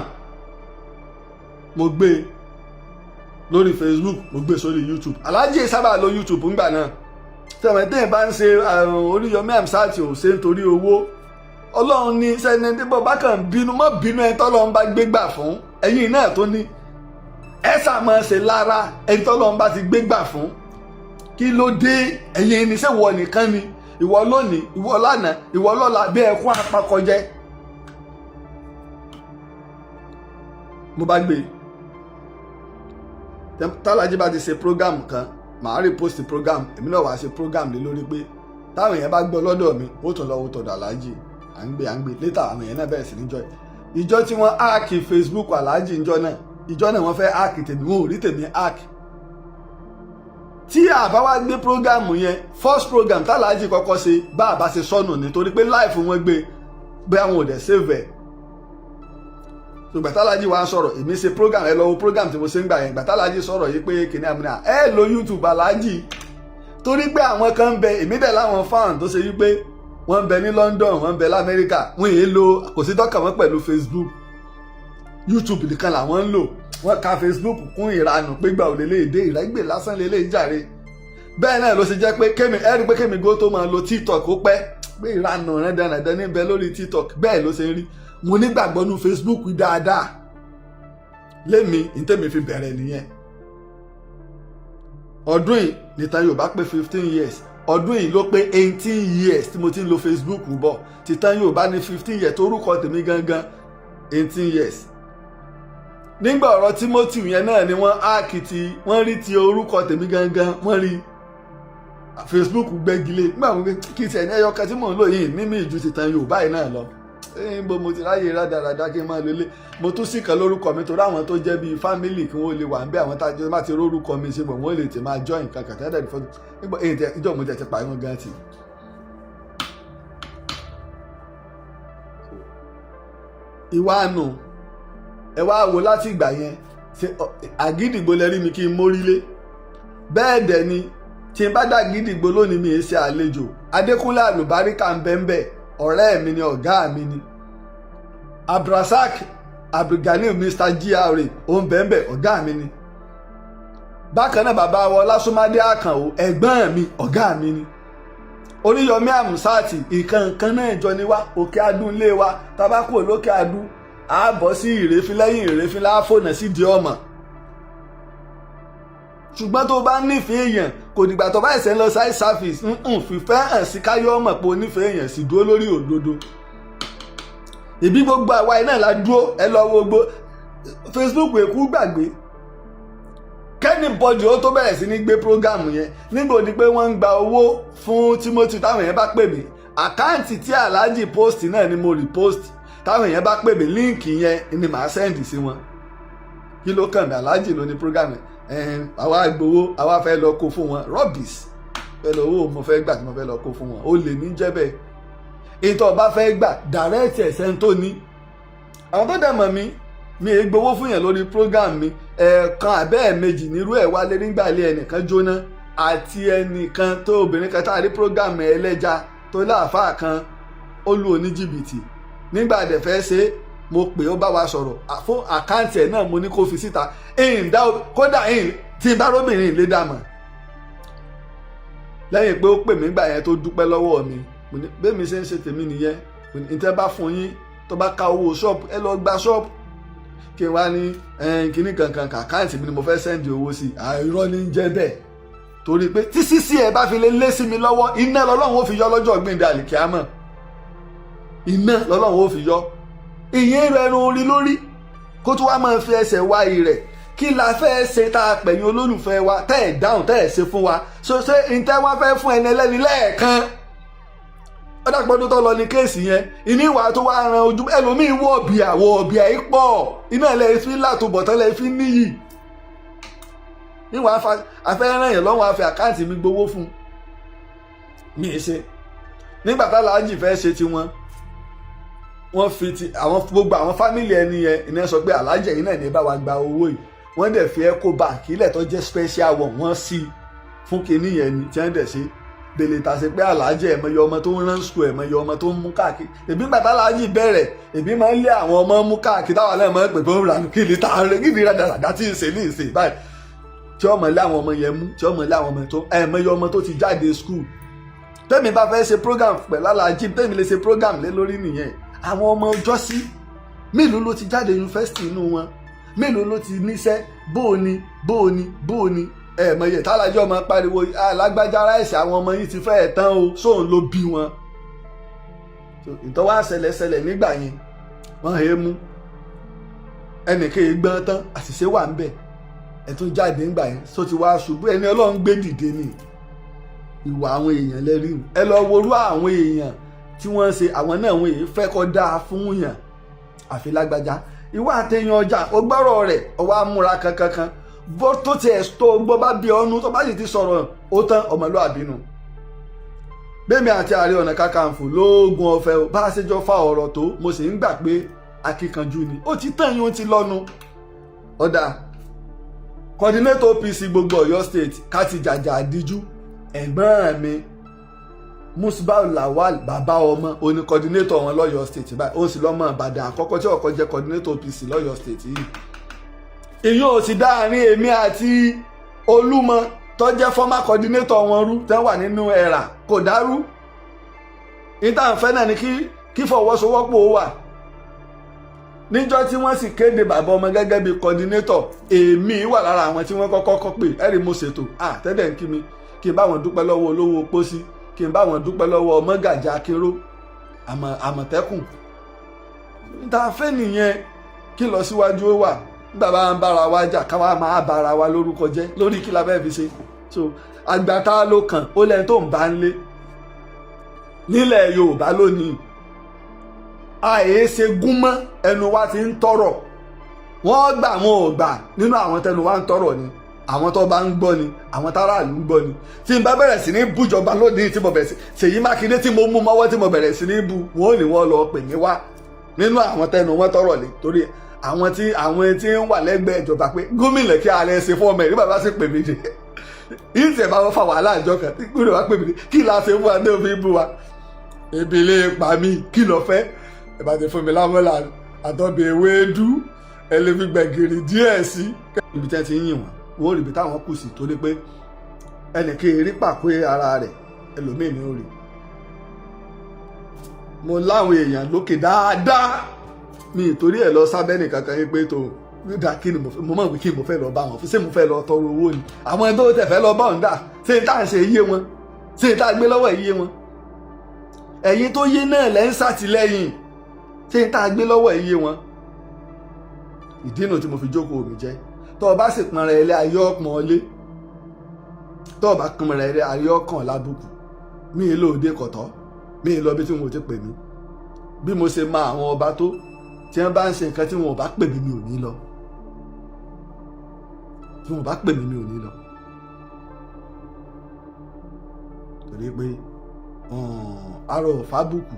Mo gbé lórí Facebook, mo gbé sórí YouTube. Alhaji sábà lo YouTube ńgbà náà. Tẹ̀mẹ̀tẹ̀ bá ń ṣe Oríyọmí Hamzat ò ṣe nítorí owó. Ọlọ́run ní sẹ́ni tí bọ́ bá kàn bínú mọ́ bínú ẹni tọ́lọ́run bá gbé gbà fún. Ẹ̀yin náà tó ní ẹ sàmọ́ ṣe lára ẹni tọ́lọ́run bá ti gbé gbà fún. Kí ló dé? Ẹ̀yin ní sẹ́wọ̀ nìkan ni ìwọ lónìí, ìwọ lánàá, ìwọ lọ́la, bí ẹkún apakọjẹ́. Mo bá gbé tálájí bá ti ṣe program kan, màá repost program. Èmi náà wàá ṣe program lé lórí pé táwọn èèyàn bá gbọ́ lọ́dọ̀ mi, ó tún lọ́wọ́ tọ̀dọ̀ aláàjì. À ń gbé, à ń gbé. Later àwọn èèyàn náà bẹ̀rẹ̀ sí ní join. Ìjọ tí wọ́n hack Facebook aláàjì ìjọ náà, ìjọ náà wọ́n fẹ́ hack tèmi, wọn ò rí tèmi hack. Tí àbá wá gbé program yẹn, first program táláàjì kọ́kọ́ ṣe, bá àbá ṣe sọnù nítorí pé live wọn gbé bí àwọn ò dẹ̀ save ẹ̀. Gbàtàlájì wa sọ̀rọ̀, èmi ṣe program. Ẹ lọ wo program tí mo ṣe ń gbà yẹn. Gbàtàlájì sọ̀rọ̀ yìí pé kìnìún àmì ẹ lo YouTube aláàjì, torí pé àwọn kan ń bẹ, èmi dẹ̀ láwọn fan tó ṣe wípé wọ́n ń bẹ ní London, wọ́n ń bẹ lamẹ́ríkà, wọ́n èyí lo, kò sí dọ́kà wọn pẹ̀lú Facebook, YouTube nìkan làwọn ń lò. Wọ́n ka Facebook kún ìranù pé gbà ò lélẹ́yìí dé, ìrẹ́gbẹ̀ lásán lélẹ́yìí jàre. Bẹ́ẹ̀ náà ló ṣe jẹ́ pé kémi ẹ rí pé kémi gó tó máa lo TikTok, ó pẹ́ pé ìranù rẹ̀ dandan níbẹ̀ lórí TikTok. Bẹ́ẹ̀ ló ṣe ń rí. Mo nígbàgbọ́ nu Facebook dáadáa lémi. Ntẹ́mi fi bẹ̀rẹ̀ nìyẹn. Ọdún yìí níta Yorùbá pé 15 years. Ọdún yìí ló pé 18 years tí mo ti ń lo Facebook bọ̀. Títan Yorùbá ní 15 years, torúkọ tèmi gangan 18 years. Nígbà ọ̀rọ̀ Timothy yẹn náà ni wọ́n hack ti, wọ́n rí ti orúkọ tèmi gangan, wọ́n rí Facebook gbẹ́gilé. Nígbà wọn kí tiẹ̀ ní ẹyọ kan tí mò ń lò yìí ní mi ìju títan Yorùbá yìí náà lọ bó mo ti ráyè rádaràda kí n máa lélẹ̀. Mo tún sì kan lórúkọ mi torí àwọn tó jẹ́ bíi family kí wọ́n lè wà ń bẹ́, àwọn tá a bá ti rórúkọ mi ṣe bọ̀, wọ́n lè tè máa join kankan tẹ́lẹ̀ ní fọ́tò nígbà èyí tẹ ìjọ mo tẹ̀ ti pààyàn gan ti. Ìwà nù ẹ wá wo láti ìgbà yẹn ṣe àgídìgbò lẹ rí mi kí n mórílé. Bẹ́ẹ̀ dẹ̀ ni tí n bá dá gídìgbò lónìí, mi ì ṣe àlejò. Adékúnlé Àlùbáríkà ń bẹ́ẹ̀ bẹ́ẹ̀, ọ̀rẹ́ mi ni, ọ̀gá mi ni. Abdulrasaq Abdulganiu Mr GRA òun bẹ́ẹ̀nbẹ́ẹ̀, ọ̀gá mi ni. Bákan náà bàbá wa Ọlásùnmádé Àkànó, ẹ̀gbọ́n mi, ọ̀gá mi ni. Oríyọmí Àmùsáàtì, ìkànkan náà jọ ni wá. Òkè Adú ńlé wa. Tabako lókè Adú, a bọ́ sí Ìrèfín, lẹ́yìn Ìrèfín láfònà sí di ọmọ. Ṣùgbọ́n tó bá nífẹ̀ẹ́ èèyàn, kò dìgbà tó bá ẹ̀sẹ̀ ń lọ side service ń fìfẹ́ hàn sí káyọ́ ọmọ pé onífẹ̀ẹ́ èèyàn, sì dúró lórí òdodo. Ìbí gbogbo àwa iná la dúró. Ẹ lọ wo gbogbo Facebook, èkú gbàgbé kí anybody ó tó bẹ̀rẹ̀ sí ní gbé program yẹn. Nígbò ní pé wọ́n ń gba owó fún Timothy, táwọn èèyàn bá pè mí, account tí Alhaji post náà ni mo repost. Táwọn èèyàn bá pè mí, link yẹn ni màá send sí wọn. Kí ló kàn mí? Alhaji ló ní program yẹn. Àwa gbowó, àwa fẹ́ lọ kó fún wọn. Rubbish. Fẹ́ lọ owó mo fẹ́ gbà tí mo fẹ́ lọ kó fún wọn, ó lè ní jẹ́ bẹ́ẹ̀. Ètò ọba fẹ́ gbà, direct ẹ̀sẹ̀ tó ní. Àwọn tó dẹ̀ mọ̀ mí, mi è gbowó fún yẹn lórí program mi. Ẹ̀ẹ̀kan àbẹ́ ẹ̀ẹ̀mejì nírú ẹ̀ wálé nígbà ilé ẹnìkan jóná, àti ẹnìkan tó obìnrin kan tá a rí program ẹlẹ́ja tó láàfáà kan ó lu oníjìbìtì. Nígbà dẹ̀ fẹ́ ṣe, mo pè, ó bá wa sọ̀rọ̀ fún account ẹ̀ náà, mo ní kó fi síta. Ẹ̀yìn dá kódà ẹ̀yìn tí n bá róbìnrin lé dà mọ̀ lẹ́yìn pé ó pè mí gbà yẹn tó dúpẹ́ lọ́wọ́ mi. Mo ní bẹ́ẹ̀ mi ṣe ń ṣe tèmi nìyẹn. Mo ní ìtẹ́ bá fún yín, tó bá ka owó ṣọ́ọ̀bù, ẹ lọ gba ṣọ́ọ̀bù. Kí n wá ní kíní kankan account mi ni mo fẹ́ send owó sí, àìrọ́ ní jẹ́ bẹ́ẹ̀. Torí pé tí sísí ẹ bá fi lè lé sí mi lọ́wọ́, iná lọ́lọ́run ó fi yọ lọ́jọ́ gbìndé àlìkíámọ̀. Iná lọ́lọ́run ó fi yọ. Ìyẹn rẹ̀ ẹnu orí lórí kó tó wá máa fi ẹsẹ̀ wá irẹ̀. Kí la fẹ́ ṣe tá a pẹ̀yìn olólùfẹ́ wa tẹ́ ẹ̀ dáhùn, tẹ́ ẹ̀ ṣe fún wa? So ṣé ntẹ́ wọ́n fẹ́ fún ẹni ẹlẹ́ni lẹ́ẹ̀kan? Ó dàpọ̀ tó lọ ní case yẹn, ìní ìwà tó wá ran ojú ẹlòmíín wọ̀ bíà wọ̀ bíà yìí pọ̀, iná ilẹ̀ fi látòbọ̀tán lẹ̀ fi níyì. Níwọ̀n afẹ́ràn yẹn lọ́wọ́, àfi account mi gbowó fún mi ṣe. Nígbà tá Alhaji fẹ́ ṣe tiwọn, wọ́n fi ti àwọn gbogbo àwọn family ẹni yẹn ìní sọ pé Alhaji yìí náà ní bá wa gba owó yìí. Wọ́n dẹ̀ fi Ecobank ilẹ̀ tó jẹ́ special one, wọ́n sí fún kinní yẹn ni tí wọ́n dẹ̀ ṣe bèlè tà sí pé Alhaji ẹ̀mọye ọmọ tó ń rán school, ẹ̀mọye ọmọ tó ń mú káàkiri. Èbí gbàtà Alhaji bẹ̀rẹ̀, èbí máa ń lé àwọn ọmọ mú káàkiri, táwọn náà máa ń pè pé ó rà kí ni tá a rẹ, kí ni rádaràdá tí ń ṣe ní ìsìn báyìí, tí ọmọ lé àwọn ọmọ yẹn mú, tí ọmọ lé àwọn ọmọ tó ẹ̀mọye ọmọ tó ti jáde school. Tẹ́mi bá fẹ́ ṣe program pẹ̀lú Alhaji, tẹ́mi lè ṣe program lé lórí nìyẹn. Àwọn ọmọ ọjọ́ sí, mélòó ló ti jáde yunifásitì inú wọn? Mélòó ló ti níṣẹ́? Bóò ni bóò ni bóò ni ẹ̀mọye tálájọ́ ọmọ pariwo alágbájá ráìsì, àwọn ọmọ yìí ti fẹ́ẹ̀ tán o, sóun ló bí wọn. Ìtọ́wá ṣẹlẹ̀ṣẹlẹ̀ nígbà yẹn, wọ́n he mú ẹnìkan gbọ́n tán, àṣìṣe wà ń bẹ̀, ẹ̀ tún jáde ńgbà yẹn, só ti wá ṣubú. Ẹni Ọlọ́run gbé dìde ni ìwà àwọn èèyàn lẹ́rìí. Ẹ lọ worú àwọn èèyàn tí wọ́n ṣe, àwọn náà wọ́n èyí fẹ́ kọ́ dáa fún yàn. Àfi lágbájá ìwà àtẹ̀yìn ọjà, ó gbọ́rọ̀ rẹ̀, ó wá múra kankankan bó tó tiẹ̀ tó gbọ́ bá bí ọ́nú, tó bá sì ti sọ̀rọ̀, ó tán, ọmọlúwàbí nù. Bẹ́ẹ̀mi àti Ààrẹ Ọ̀nà Kakanfò lóògùn ọ̀fẹ́ o, bá a ṣe jọ fa ọ̀rọ̀ tó, mo sì ń gbà pé akíkanjú ni. Ó ti tán yín, ó ti lọ́nu. Ọ̀dà coordinator OPC gbogbo Ọ̀yọ́ State, káti jàjà àdíjú, ẹ̀gbọ́n mi Musbau Lawal, bàbá ọmọ, oní coordinator wọn lọ́yọ̀ State báyìí. Ó sì lọ́mọ Ìbàdàn àkọ́kọ́ tí ọkọ̀ jẹ́ coordinator OPC lọ́yọ̀ State yìí. Ìyún ò sì dáàrin èmi àti Olúmọ tó jẹ́ former coordinator wọn rú, tẹ́ wà nínú ẹ̀rà kò dárú. Ìtànfẹ́ náà ni kí fọwọ́sowọ́pọ̀ wà. Níjọ́ tí wọ́n sì kéde bàbá ọmọ gẹ́gẹ́ bí coordinator, èmi wà lára àwọn tí wọ́n kọ́kọ́ kọ́ pé ẹ̀rí mo ṣètò àtẹ́dẹ̀ ń kí mi, kí n bá wọn dúpẹ́ lọ́wọ́ olówó pósí, kí n bá wọn dúpẹ́ lọ́wọ́ mọ́gàjà akérò Àmọ̀tẹ́kùn. Níta fẹ́ nìyẹn, kí lọ síwájú ó wà. Nígbà bá ń bára wa jà, káwa máa bára wa lórúkọ jẹ́ lórí kí la fẹ́ fi ṣe. So àgbàtà ló kàn ó lẹ́ni tó ń bá ń lé nílẹ̀ Yorùbá lónìí. Àìyé ṣe gúnmọ́, ẹnu wa ti ń tọrọ. Wọ́n gbà, wọn ò gbà, nínú àwọn tẹnu wa ń tọrọ ni àwọn tó bá ń gbọ́ ni, àwọn táráàlú ń gbọ́ ni. Tí n bá bẹ̀rẹ̀ sí ní bújọba lónìí, tí mo bẹ̀rẹ̀ sí Ṣèyí Mákindé, tí mo mú mọ́wọ́, tí mo bẹ̀rẹ̀ sí ní bu, wọn ò ní wọ́n lọ pè mí wá nínú àwọn tẹnu wọn tọrọ lé, torí àwọn tí ń wà lẹ́gbẹ̀ẹ́ ìjọba pé gómìnà kí ààrẹ ṣe fún ọmọ ẹ̀ ní bàbá sì pè mí dé yìí tẹ̀ bá wọn fa wàhálà àjọ kan tí gómìnà wá pè mí dé. Kí la ṣe fún wa ní òfin bú wa? Ebi lè pa mí. Kí lọ fẹ́? Ẹ bá ti fún mi lámọ́là àtọ́bẹ̀ ewédú, ẹ lè fi gbẹ̀gìrì díẹ̀ sí. Ibi tí wọ́n ti ń yìn wọ́n, wọ́n rí ibi táwọn kù sí, torí pé ẹnìkan rí pàkó ara rẹ̀, ẹlòmíì ní ó rí. Mo láwọn èèyàn lókè dáadáa. Mi ìtorí ẹ̀ lọ sábẹ́ nìkan kan yín pé tó dá kí ni mo mọ̀ pé kí ni mo fẹ́ lọ bá wọn fún? Ṣé mo fẹ́ lọ tọrọ owó ni? Àwọn ẹni tó tẹ̀ fẹ́ lọ bá òun dà, ṣé n tá à ń ṣe yé wọn? Ṣé n tá à gbé lọ́wọ́ yé wọn? Ẹ̀yin tó yé náà lẹ́ ń ṣàtìlẹ́yìn. Ṣé n tá à gbé lọ́wọ́ yé wọn? Ìdí nu tí mo fi jókòó mi jẹ́. Tó o bá sì pọn rẹ ilé ayé, ọ̀pọ̀n ọlé. Tó o bá pọn rẹ ilé ayé, ọkàn lábùkù. Mi ì lóde kọ̀tọ́, mi ì lọ bí tí wọn ò ti pè mí. Bí mo ṣe mọ àwọn ọba tó, tí wọ́n bá ń ṣe nǹkan tí wọn ò bá pè mí, mi ò ní lọ. Tí wọn ò bá pè mí, mi ò ní lọ, torí pé arọ ò fábùkù.